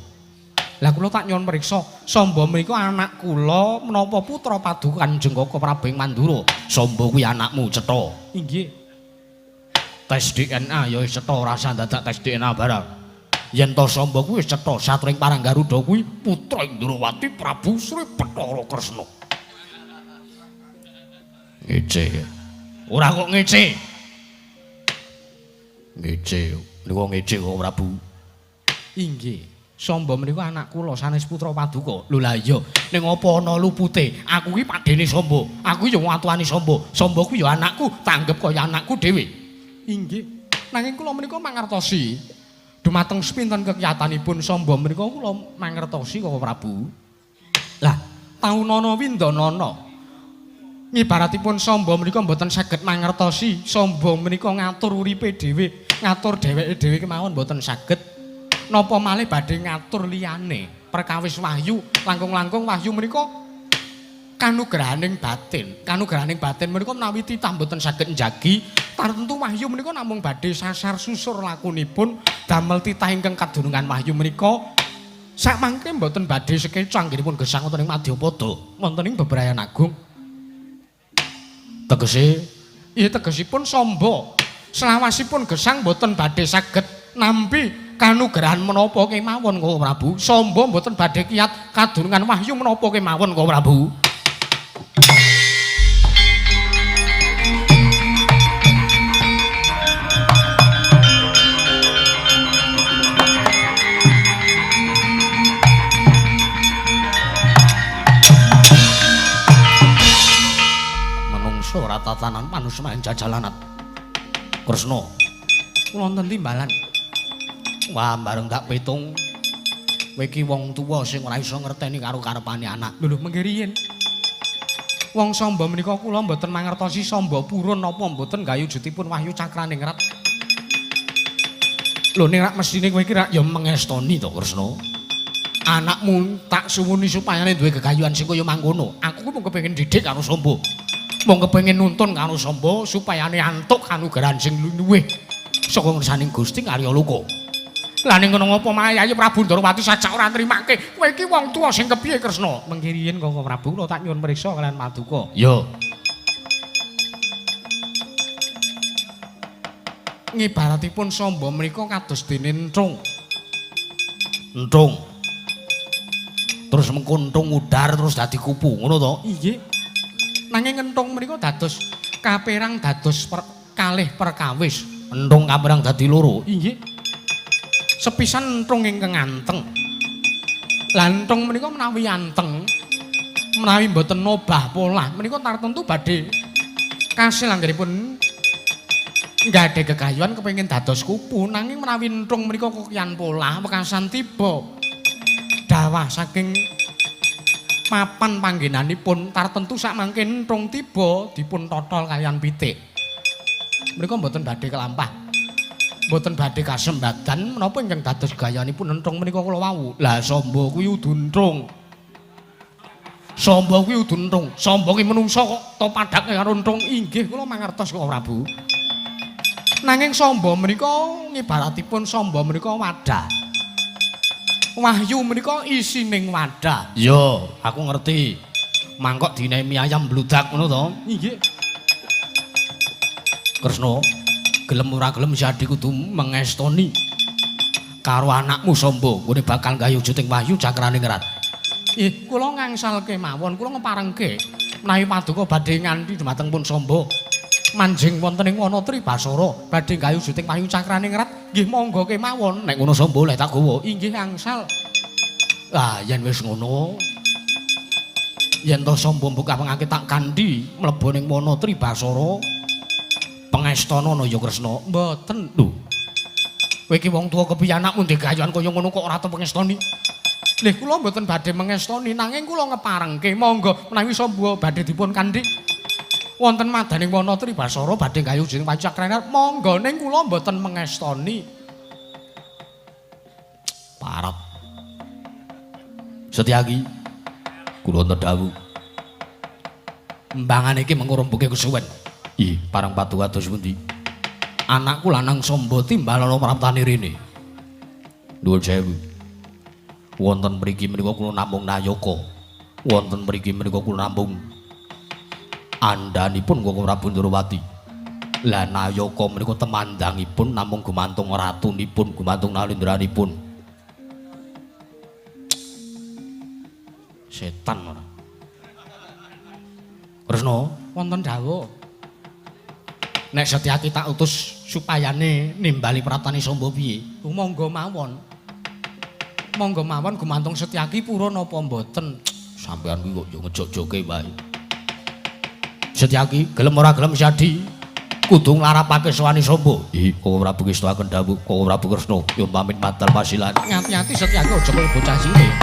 Lah kula tak nyuwun mriksa, Samba menika anak kula menapa putra paduka Kanjeng Koko Prabu ing Mandura? Samba kuwi anakmu cetha. Inggih. Tes DNA ya wis cetha, ora usah dadak tes DNA barang. Yen to Samba kuwi wis cetha, satring parang Garuda kuwi putra Indrawati Prabu Sri Bathara Kresna. Ngece. Ora kok ngece. Ngece. Niku ngece kok Prabu. Inggih. Samba menika anak kula sanes putra paduka. Lho lah iya, ning apa ana lupute? Aku ki padene Samba. Aku ya watuane Samba. Samba ku ya anakku, tanggep kaya anakku dhewe. Inggih. Nanging kula menika mangertosi dumateng sepinten kekiyatanipun Samba menika kula mangertosi Koko Prabu. Lah, taunana windanana. Ngibaratipun Samba menika mboten saged mangertosi, Samba menika ngatur uripe dhewe, ngatur dheweke dhewe kemawon mboten saged. Napa malih badhe ngatur liyane. Perkawis wahyu, langkung-langkung wahyu menika kanugrahaning batin. Kanugrahaning batin menika menawi titah mboten saged njagi, tartemtu wahyu menika namung badhe sasar susur lakunipun damel titah ingkang kadunungan wahyu menika sakmangke mboten badhe sekeca anggenipun gesang wonten ing Madyapada, wonten ing bebrayan agung. Tegese, iya tegesipun Samba selawasipun gesang mboten badhe saged nampi kanugrahan menapa kemawon Koko Prabu. Samba mboten badhe kiyat kadunungan wahyu menapa kemawon Koko Prabu. Menungso ora tatanan manusmaen jajalanat. Kresna, kula wonten timbalan. Wah, bareng tak pitung. Kowe iki wong tuwa sing ora iso ngerteni karo karepane anak. Lho lho, mengke riyin. Wong Samba menika kula mboten mangertosi Samba purun napa mboten gayujutipun wahyu cakraningrat. Lho ning rak mesthine kowe iki rak ya mengestoni to, Kresna. Anakmu tak suwuni supayane duwe gegayuhan sing kaya mangkono. Aku ku mung kepengin didik karo Samba. Mung kepengin nuntun karo Samba supayane antuk kanugrahan sing luwih saka ngersaning Gusti Arya Loka. Lah ning ngono ngapa malah Yayi Prabu Ndorowati sajak ora nrimake. Kowe iki wong tuwa sing kepiye Kresna? Mengki riyin Koko Prabu kula tak nyuwun priksa kalian paduka. Ya. Ngibaratipun Samba menika kados dene enthung. Enthung. Terus mengko enthung udar terus dadi kupu, ngono to? Inggih. Nanging enthung menika dados kaperang dados kalih perkawis. Enthung kaperang dadi loro. Inggih. Sepisan enthung ingkang anteng. Lah enthung menika menawi anteng, menawi mboten nobah polah, menika tartemtu badhe kasil anggenipun nggadhe gegayuhan kepengin dados kupu, nanging menawi enthung menika kokian polah wekasan tiba dawah saking papan panggenanipun tartemtu sakmangke enthung tiba dipun totol kaliyan pitik. Menika mboten badhe kelampah. Mboten badhe kasembadan menapa ingkang dados gayanipun enthung menika kula wau. Lah Samba kuwi udu enthung. Samba kuwi udu enthung. Samba ki menungsa kok to padhake karo enthung. Inggih kula mangertos kok Prabu. Nanging Samba menika ngibaratipun Samba menika wadah. Wahyu menika isining wadah. Iya, aku ngerti. Mangkok dinehi mie ayam bludak ngono to? Inggih. Kresna, gelem ora gelem si Adi kudu mengestoni karo anakmu Samba nggone bakal gayujuting wahyu cakraningrat. Ih, kula ngangsalke mawon, kula ngeparengke menawi paduka badhe nganti dumateng pun Samba manjing wonten ing wana Tribasara badhe gayujuting wahyu cakraningrat, nggih monggo kemawon. Nek ngono Samba leh tak gawa. Inggih angsal. Lah yen wis ngono, yen to Samba mbok pengake tak kanthi mlebu ning wana Tribasara, pengestana ya Kresna. Mboten. Lho. Kowe iki wong tuwa kepiye anakmu ndek gayuhan kaya ngono kok ora tau pengestoni? Lih kula mboten badhe mengestoni, nanging kula ngeparengke monggo menawi Samba badhe dipun kanthi wonten madaning wana Tribasara badhe gayuh jeneng Pacakrana, monggo ning kula mboten mengestoni. Parap. Setyaki kula wonten dawuh. Mbangane iki mengko rembuke kesuwen. Ih, parang padu kados pundi? Anakku lanang Samba timbalana praptane rene. Nuwun sewu. Wonten mriki menika kula namung nayaka. Wonten mriki menika kula namung andhanipun Koko Prabu Ndorowati. Lah nayaka menika temandangipun namung gumantung ratunipun, gumantung nalindranipun. Setan ora. Kresna, wonten dawuh. Nek Setyaki tak utus supayane nimbali praptane Samba piye? Monggo mawon. Monggo mawon gumantung Setyaki purun napa mboten. Sampeyan kuwi kok yo ngejok-joke wae. Setyaki gelem ora gelem Syadi kudu nglarapake sowane Samba. Ih, Koko Prabu ngestuaken dawuh Koko Prabu Kresna nyuwun pamit madal pasilan. Ngati-ati Setyaki aja kaya bocah cilik.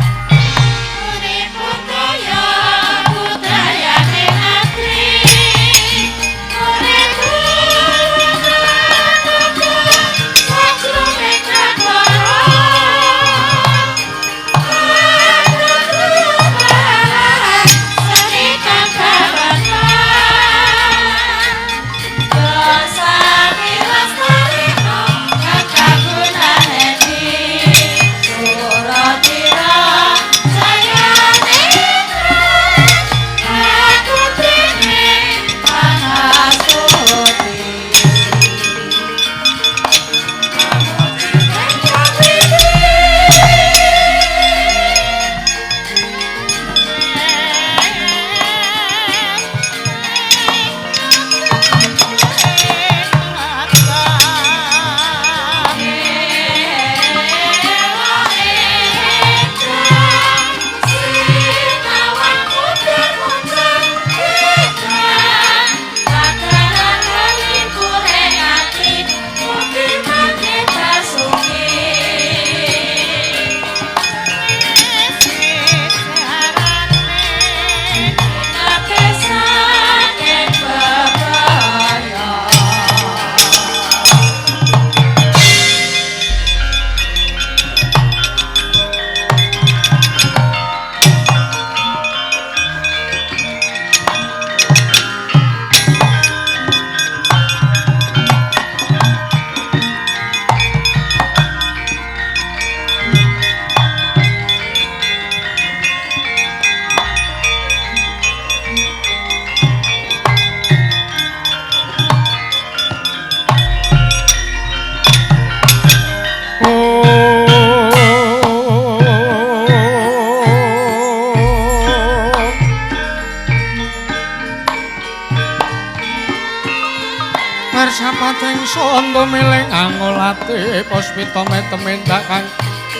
Sapating sondo mileng angolate puspita metemendak kang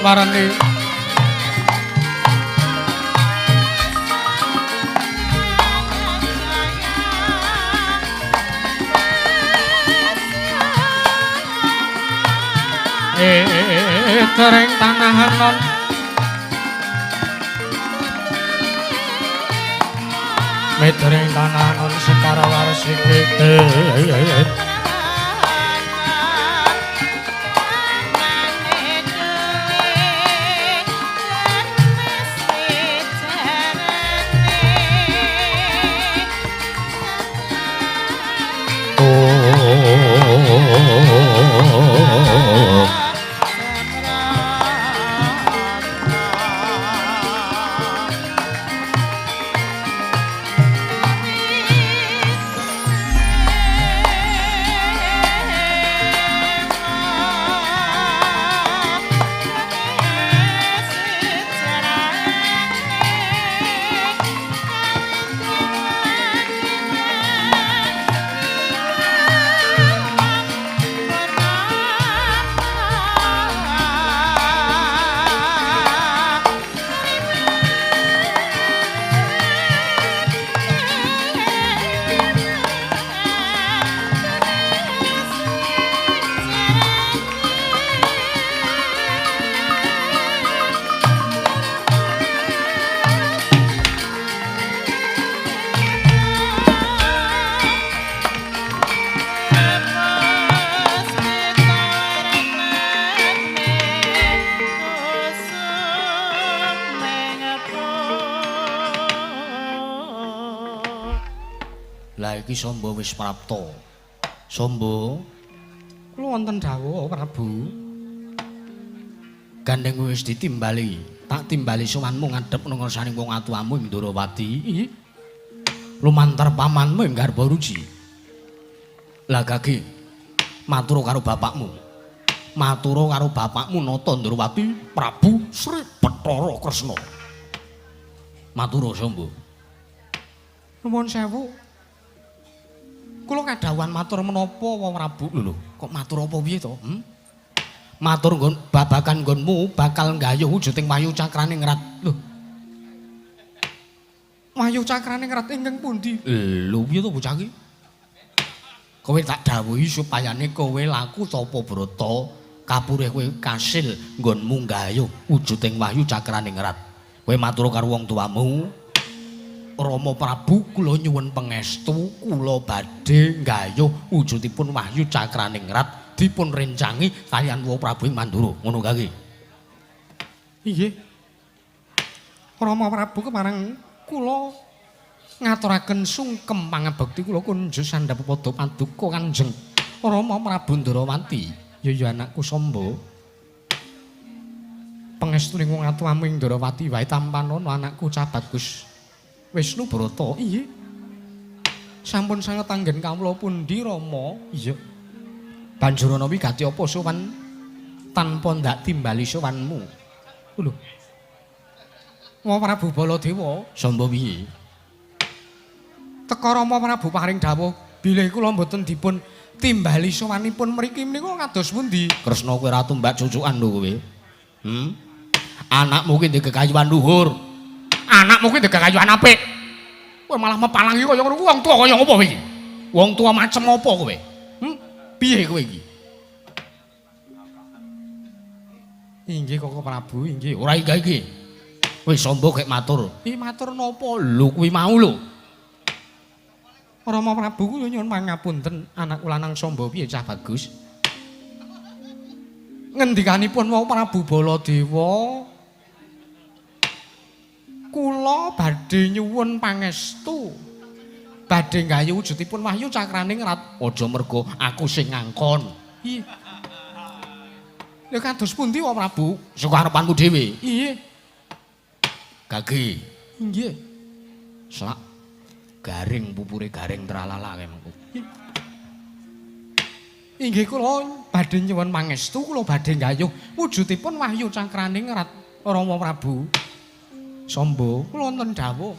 warni tereng tanahan non metering tanahan sekar warsike. Lah iki Samba wis prapta. Samba, kula wonten dawuh Prabu. Gandeng wis ditimbali, tak timbali sowanmu ngadhep nang ngarsaning wong atuwamu ing Ndorowati. Lumantar pamanmu ing Garbaruji. Lah gage matur karo bapakmu. Matur karo bapakmu Nata Ndorowati Prabu Sri Bathara Kresna. Matur Samba. Nuwun sewu. Kula kadhawuhan matur menapa wong Prabu? Lho lho, kok matur apa piye to? Matur nggon babagan nggonmu bakal nggayuh wujuding Wahyu Cakraningrat. Lho. Wahyu Cakraningrat ingkang pundi? Lho piye to bocah iki? Kowe tak dawuhi supayane kowe laku tapa brata kapurih kowe kasil nggonmu nggayuh wujuding Wahyu Cakraningrat. Kowe matur karo wong tuamu, Rama Prabu kula nyuwun pangestu kula badhe nggayuh wujudipun Wahyu Cakraningrat dipun rencangi kaliyan Wa Prabu ing Mandura. Ngono kae. Inggih. Rama Prabu kepareng kula ngaturaken sungkem pangabekti kula kunjuk sandhap pada paduka Kanjeng Rama Prabu Ndrawati. Ya ya anakku Samba. Pangestune wong atuamu ing Ndrawati wae tampanana anakku Cah Bagus Wisnu Brata. Inggih. Sampun sanget anggen kawula pundi Rama? Iya. Banjur ana wigati apa sowan tanpa ndak timbali sowanmu? Lho. Wa Prabu Baladewa, Samba piye? Teka Rama Prabu paring dawuh bilih kula mboten dipun timbali sowanipun mriki menika kados pundi? Kresna kowe ora tumbak cucukan lho kowe. Anakmu ki ndek kekayuan luhur. Anakmu ki ndek kekayuan apik. Kowe malah mepalangi kaya ngono wong tuwa kaya ngopo kowe iki? Wong tuwa macem apa kowe? Piye kowe iki? Inggih Koko Prabu, inggih. Ora iki. Wis Samba kek matur. Iki matur napa? Lho kuwi mau lho. Rama Prabu kuwi nyuwun pangapunten anakku lanang Samba piye Cah Bagus? Ngendikanipun wau Prabu Baladewa, kula badhe nyuwun pangestu. Badhe nggayuh wujudipun Wahyu Cakraningrat. Aja mergo aku sing ngangkon. Iya. Lha kados pundi Wa Prabu? Saka arepanmu dhewe. Iya. Gage. Nggih. Selak garing pupure garing tralala kae mengko. Inggih kula badhe nyuwun pangestu, kula badhe nggayuh wujudipun Wahyu Cakraningrat Rama Prabu. Samba, kula wonten dawuh.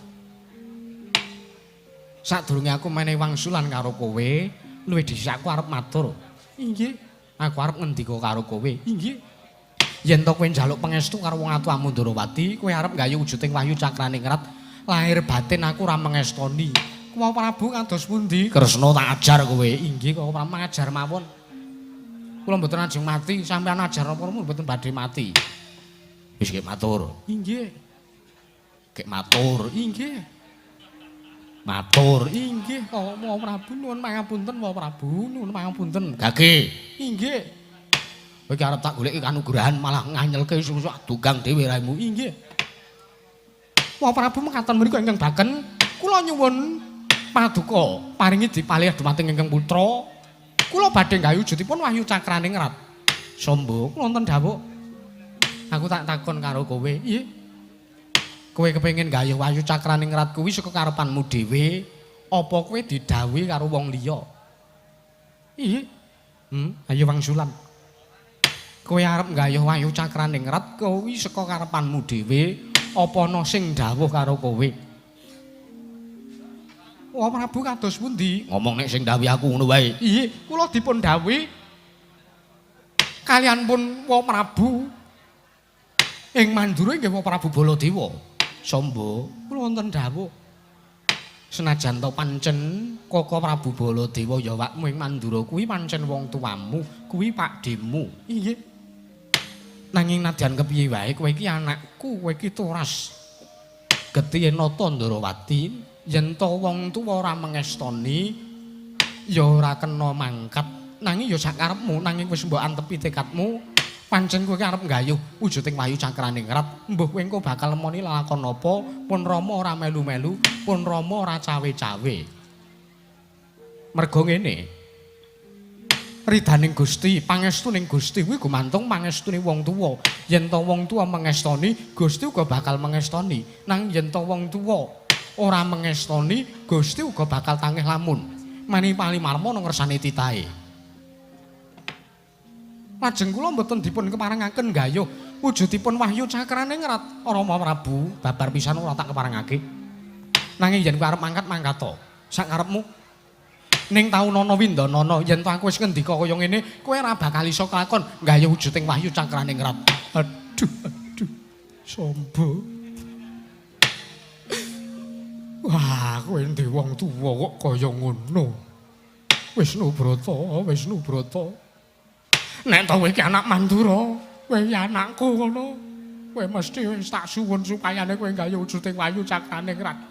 Sadurunge aku menehi wangsulan karo kowe, luwih dhisik aku arep matur. Inggih. Aku arep ngendika karo kowe. Inggih. Yen to kowe njaluk pangestu karo wong atuamu Ndrawati, kowe arep nggayuh wujuding Wahyu Cakraningrat, lahir batin aku ora mengestoni. Kuwi Prabu kados pundi? Kresna tak ajar kowe. Inggih kok ora ngajar mawon. Kula mboten ajeng mati, sampeyan ajar napa mboten badhe mati. Wis kek matur. Inggih. Kek matur. Inggih. Matur. Inggih kok Wa Prabu nuwun pangapunten Wa Prabu nuwun pangapunten. Gage. Inggih. Kowe iki arep tak goleki kanugrahan malah nganyelke susu dugang dhewe raimu. Inggih. Wa Prabu mekaten menika ingkang baken kula nyuwun paduka paringi dipalih dumateng ingkang putra. Kula badhe nggayuh wujudipun Wahyu Cakraningrat. Samba, kula wonten dawuh. Aku tak takon karo kowe. Nggih. Kowe kepengin nggayuh Wahyu Cakraningrat kuwi saka karepanmu dhewe apa kowe didhawuhi karo wong liya? Iya. Ayo wangsulan. Kowe arep nggayuh Wahyu Cakraningrat kuwi saka karepanmu dhewe apa ana sing dawuh karo kowe? Wah Prabu kados pundi? Ngomong nek sing dhawuhi aku ngono wae. Iya, kula dipun dhawuhi kalian pun Wa Prabu ing Mandura inggih Wa Prabu Baladewa. Samba, kula wonten dawuh. Senajan to pancen Koko Prabu Baladewa ya wakmu ing Mandura kuwi pancen wong tuamu, kuwi pakdhemu. Inggih. Nanging nadyan kepiye wae kowe iki anakku, kowe iki turas getihe nata Ndrawati, yen to wong tuwa ora mengestoni ya ora kena mangkat. Nanging ya sakarepmu, nanging wis mbok antepi tekadmu, pancen kowe iki arep nggayuh wujuding Wahyu Cakraningrat, mbuh kowe engko bakal nemoni lalakon apa, pun Rama ora melu-melu, pun Rama ora cawe-cawe. Merga ngene. Ridaning Gusti, pangestuning Gusti kuwi gumantung pangestune wong tuwa. Yen to wong tuwa mengestoni, Gusti uga bakal mengestoni. Nang yen to wong tuwa ora mengestoni, Gusti uga bakal tangih lamun. Mani palimarma nang ngersane titahe. Lajeng kula mboten dipun keparengaken nggayuh wujudipun Wahyu Cakraningrat Rama Prabu, babar pisan ora tak keparengake. Nanging yen kowe arep mangkat mangkat to, sak karepmu. Ning taunana windanana yen to aku wis ngendika kaya ngene, kowe ora bakal iso kelakon gawe wujuding wahyu cakraningrat. Aduh, aduh. Samba. Wah, kowe ndek wong tuwa kok kaya ngono. Wisnu Brata, Wisnu Brata. Nek to kowe iki anak Mandura, kowe iki anakku ngono. Kowe mesti wis tak suwun supayane kowe gawe wujuding wahyu cakraningrat.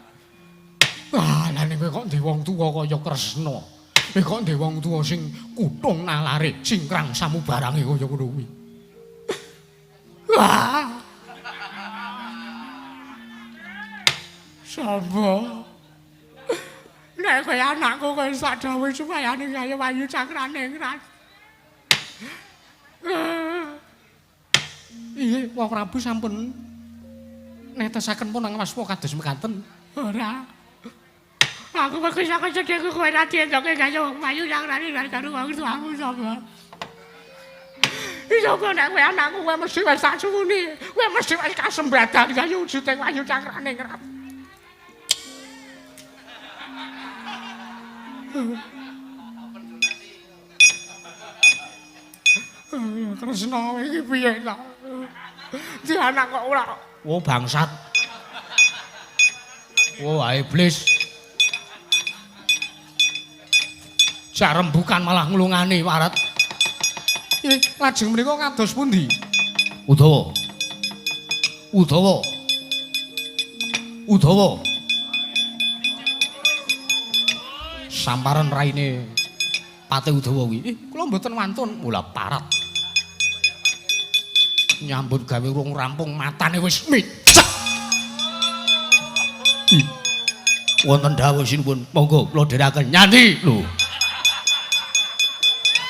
Wah, lha nek kowe kok ndek wong tuwa kaya Kresna. Kowe kok ndek wong tuwa sing kutung nalare, singkrang samubarange kaya ngono kuwi. Wah. Samba. Nek kowe anakku kowe sak dawuh supayane gawe wahyu cakraningrat. Iya, Wong Prabu sampun netesaken pun nang waspa kados mekaten. Ora. Aku mesti sak cedheku kowe ra diendoke gawe wahyu cakraningrat karo wong tuamu sapa. Iso kok nek kowe anakku kowe mesti wis tak suwuni. Kowe mesti wis kasembadan gawe wujuding wahyu cakraningrat. Kresna iki piye to? Di anak kok ora. Oh bangsat. Oh iblis. Jak rembukan malah nglungani warat. Lajeng menika kados pundi? Udawa. Udawa. Udawa. Samparan raine Patih Udawa kuwi. Kula mboten wantun, mula parat. Nyambut gawe urung rampung matane wis micek. Wonten dawuh sinuwun, monggo kula dherekaken nyanti lho.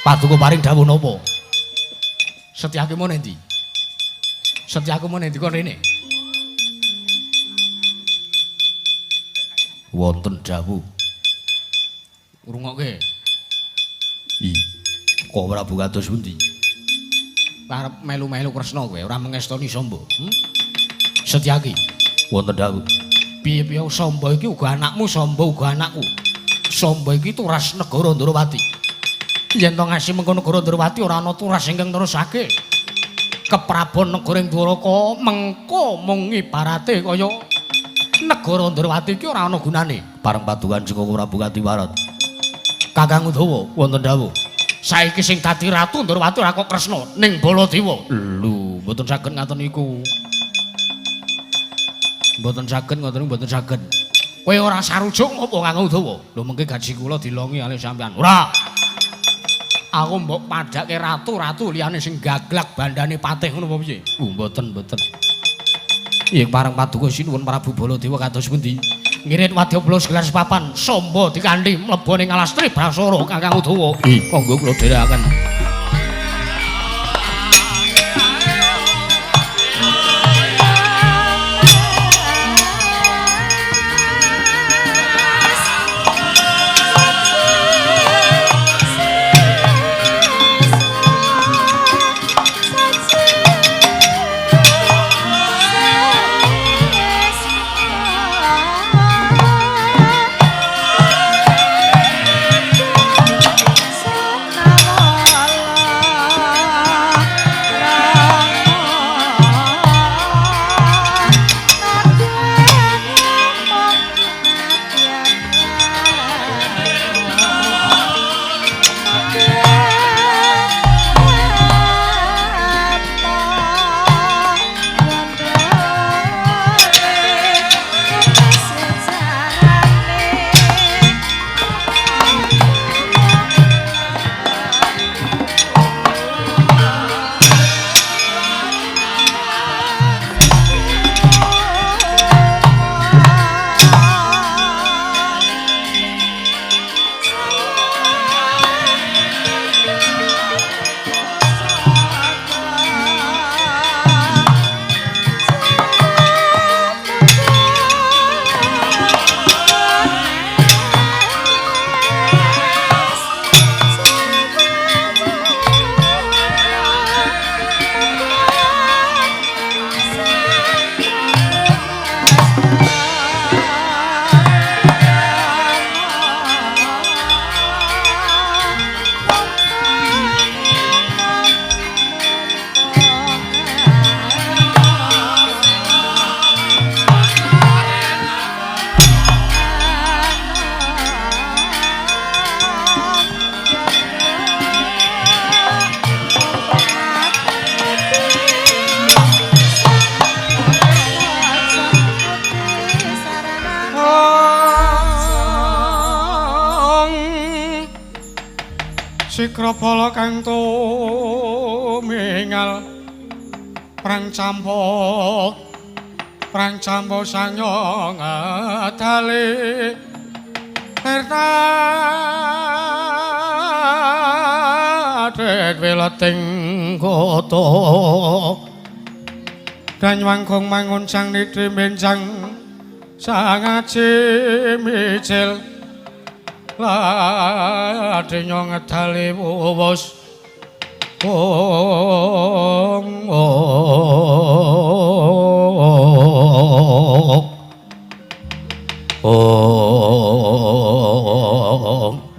Paduka paring dawuh napa? Setyake mau endi? Setyaku mau endi kon rene? Wonten dawuh. Ngrungokke. Kok Prabu kados pundi? Arep melu-melu Kresna kowe ora mengestoni Samba. Setyaki wonten dawuh. Piye-piye Samba iki uga anakmu, Samba uga anakku. Samba iki turas negara Ndrawati. Yen to ngasih mengko negara Ndrawati ora ana turas ingkang nerusake. Keprabon negara ing Dwaraka mengko mung ibarate kaya negara Ndrawati iki ora ana gunane. Pareng padukan Joko Prabu Katiwarat. Kakang Udawa wonten dawuh. Saiki sing dadi ratu Ndrawati ora kok Kresna ning Baladewa. Lho, mboten saged ngaten niku. Mboten saged ngoten niku mboten saged. Kowe ora sarujuk ngopo Kakang Udawa? Lho mengke gaji kula dilongi kalih sampean. Ora. Aku mbok padhake ratu-ratu liyane sing gaglak bandane patih ngono apa piye? Mboten, mboten. Ing pareng paduka sinuwun Prabu Baladewa kados pundi? Ngirit wadya gelar sepapan Samba dikanthi mlebu ning alas Tribrasara Kakang Udawa. Monggo kula dherekaken. Sanawa. Sikrapala kang tumingal prang campa sanya ngadale erta wileting kota Danyawangkung manguncang niti benjang sangaji mijil ladenya ngedali wus ong ong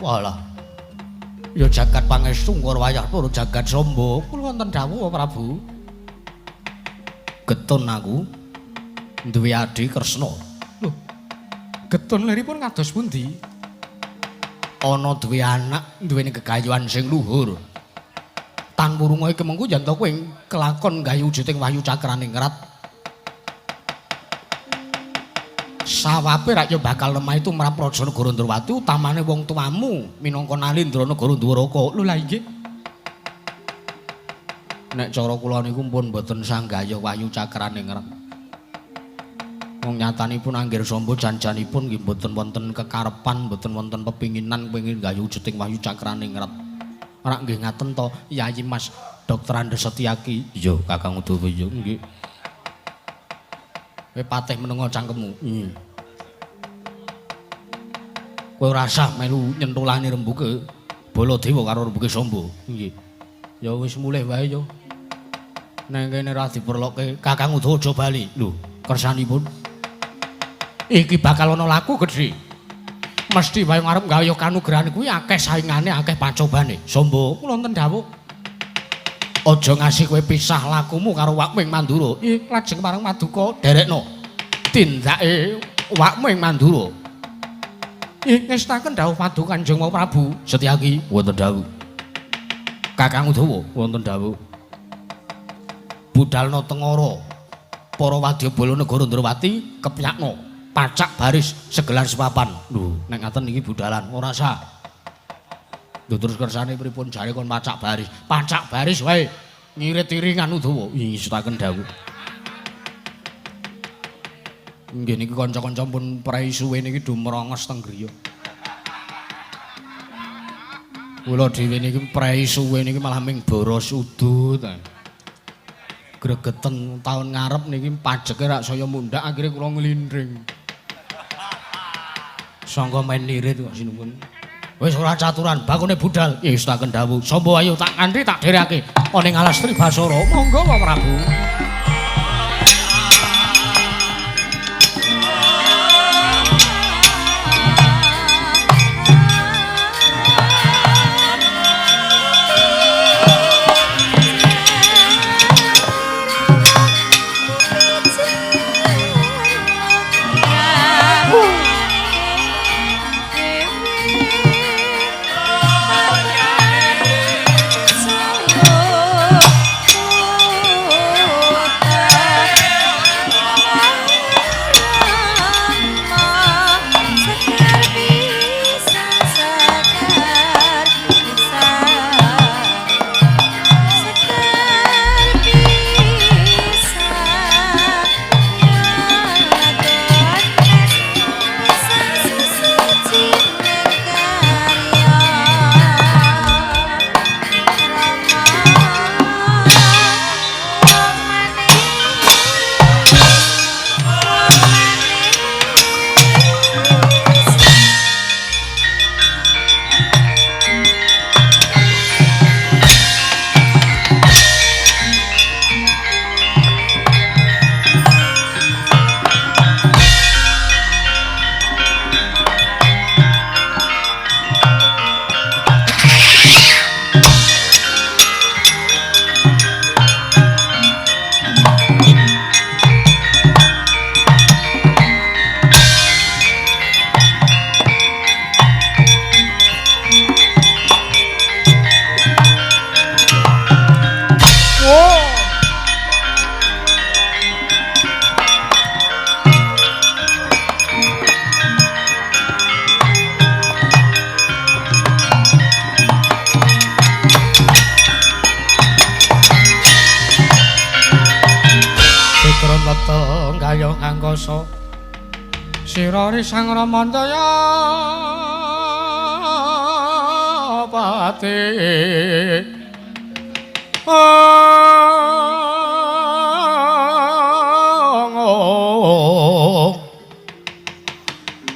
walah ya jagat pangestu ngor wayah tur jagat Samba kula wonten dawuh Prabu. Getun aku duwe adhi Kresna. Lho, getun liripun kados pundi? Ana duwe anak duweni gegayuhan sing luhur. Tan wurunga iki mengko yen to kowe kelakon gawe wujuding wahyu cakraningrat. Sawabe rak ya bakal lemah itu tumrap Raja Negara Ndrawati utamane wong tuamu minangka Nalindra Negara Dwaraka. Lho lah inggih. Nek cara kula niku pun mboten sanggaya wahyu cakraningrat. Wong nyatanipun Anggir Samba jan-janipun nggih mboten wonten kekarepan, mboten wonten pepinginan pengin gayuh wujuding wahyu cakraningrat. Ora nggih ngaten to Yayi Mas Dr. Andes Setyaki. Iya, Kakang Udawa iya nggih. Kowe patih menengo cangkemmu. Kowe ora usah melu nyentulane rembuke Baladewa karo rembuke Samba. Nggih. Ya wis mulih wae yo. Neng kene ora diperlokke Kakang Udawa aja bali. Lho, kersanipun iki bakal ana laku gedhe. Mesti wae arep gawe kanugrahan kuwi akeh saingane, akeh pacobane. Samba, kula wonten dawuh. Aja ngasih kowe pisah lakumu karo wakmu ing Mandura. Ih, lajeng marang Maduka derekno tindake wakmu ing Mandura. Ih, ngestaken dawuh Paduka Kanjeng Prabu Setyaki wonten dawuh. Kakang Udawa wonten dawuh. Budalna tengara para wadyabala negara Ndrawati kepyakna pacak baris segelar sepapan. Lho, nek ngaten iki budalan ora sah. Lho terus kersane pripun jare kon pacak baris? Pacak baris wae ngirit iringan Udawa. Ngestaken dawuh. Nggih niki kanca-kanca pun prei suwe niki do mrongos teng griya. Kula dhewe niki prei suwe niki malah ming boros udut. Gregeten taun ngarep niki pajeke rak saya mundhak akhire kula nglindring. Sangka main nirit kok sinuwun. Wis ora caturan, bakune budal. Ngestaken dawuh. Samba ayo tak kanthi tak dherekake ana ing alas Tribasara. Monggo Pak Prabu. Oh. Sira Sang Ramandaya pati.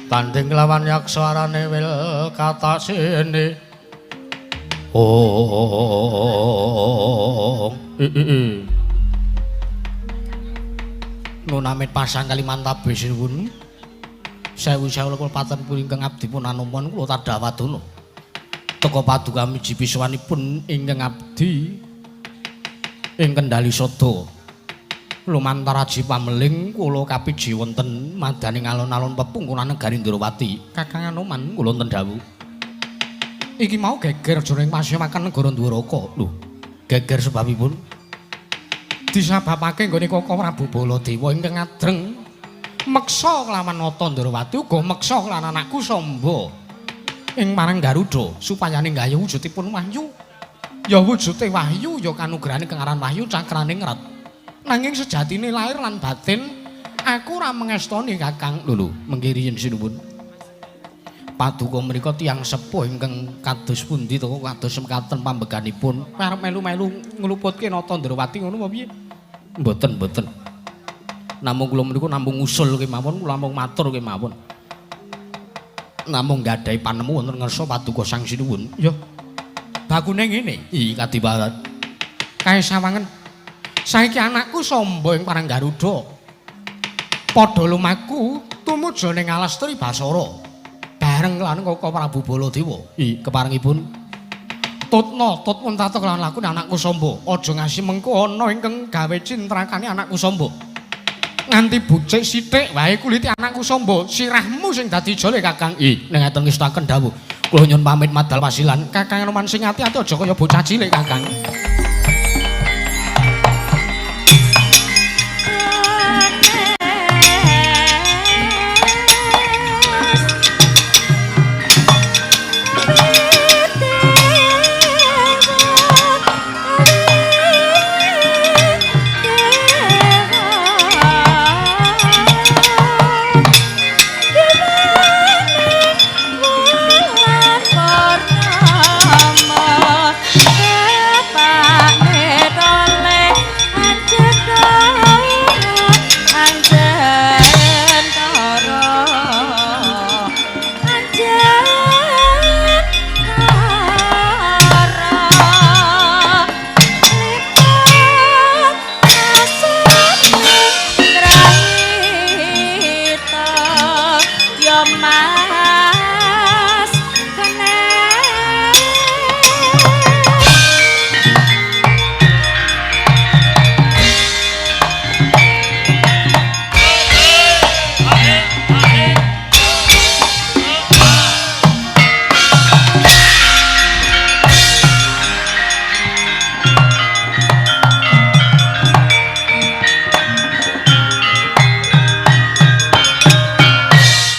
Tanding lawan yaksa arane wil katasene. Oh. Nunamit pasang Kalimantabe sinuwun. Sewu sewu kula paten ingkang abdi pun anuman kula tadhawadana. Teka paduka miji pisuwanipun ingkang abdi ing Kendali Sada. Lumantar aji pameling kula kapiji wonten madaning alun-alun pepungkunan negari Ndrawati. Kakang Anoman kula wonten dawuh. Iki mau geger jroning pasewakan negara Ndwaraka. Lho, geger sebabipun disababake nggone Koko Prabu Baladewa ingkang adreng meksa kelawan Nata Ndrawati uga meksa kelawan anakku Samba ing marang Garuda supayane nggayuh wujudipun wahyu. Ya wujude wahyu ya kanugrahane kang aran wahyu cakraning rat. Nanging sejatine lahir lan batin aku ora mengestoni Kakang. Lho lho, mengki riyin sinuwun. Paduka menika tiyang sepuh ingkang kados pundi to kados mekaten pambeganipun arep melu-melu ngluputke Nata Ndrawati ngono apa piye? Mboten, mboten. Namung kula menika namung usul kemawon, kula namung matur kemawon. Namung gadahi panemu wonten ngarsa paduka Sang Sinuwun. Ya. Bakune ngene. Ih, kadiparan. Kae sawangen. Saiki anakku Samba ing parang Garuda. Padha lumaku tumuju ning alas Tribasara. Bareng lan Koko Prabu Baladewa. Ih, keparengipun tutna tut muntata kelawan lakune anakku Samba. Aja ngasi mengko ana ingkang gawe cintrakane anakku Samba. Nganti bucik sithik wae kulite anakku Samba, sirahmu sing dadi jole Kakang. Ih, ning ngaten ngestaken dawuh. Kula nyuwun pamit madal pasilan. Kakang Anoman sing ati-ati aja kaya bocah cilik Kakang.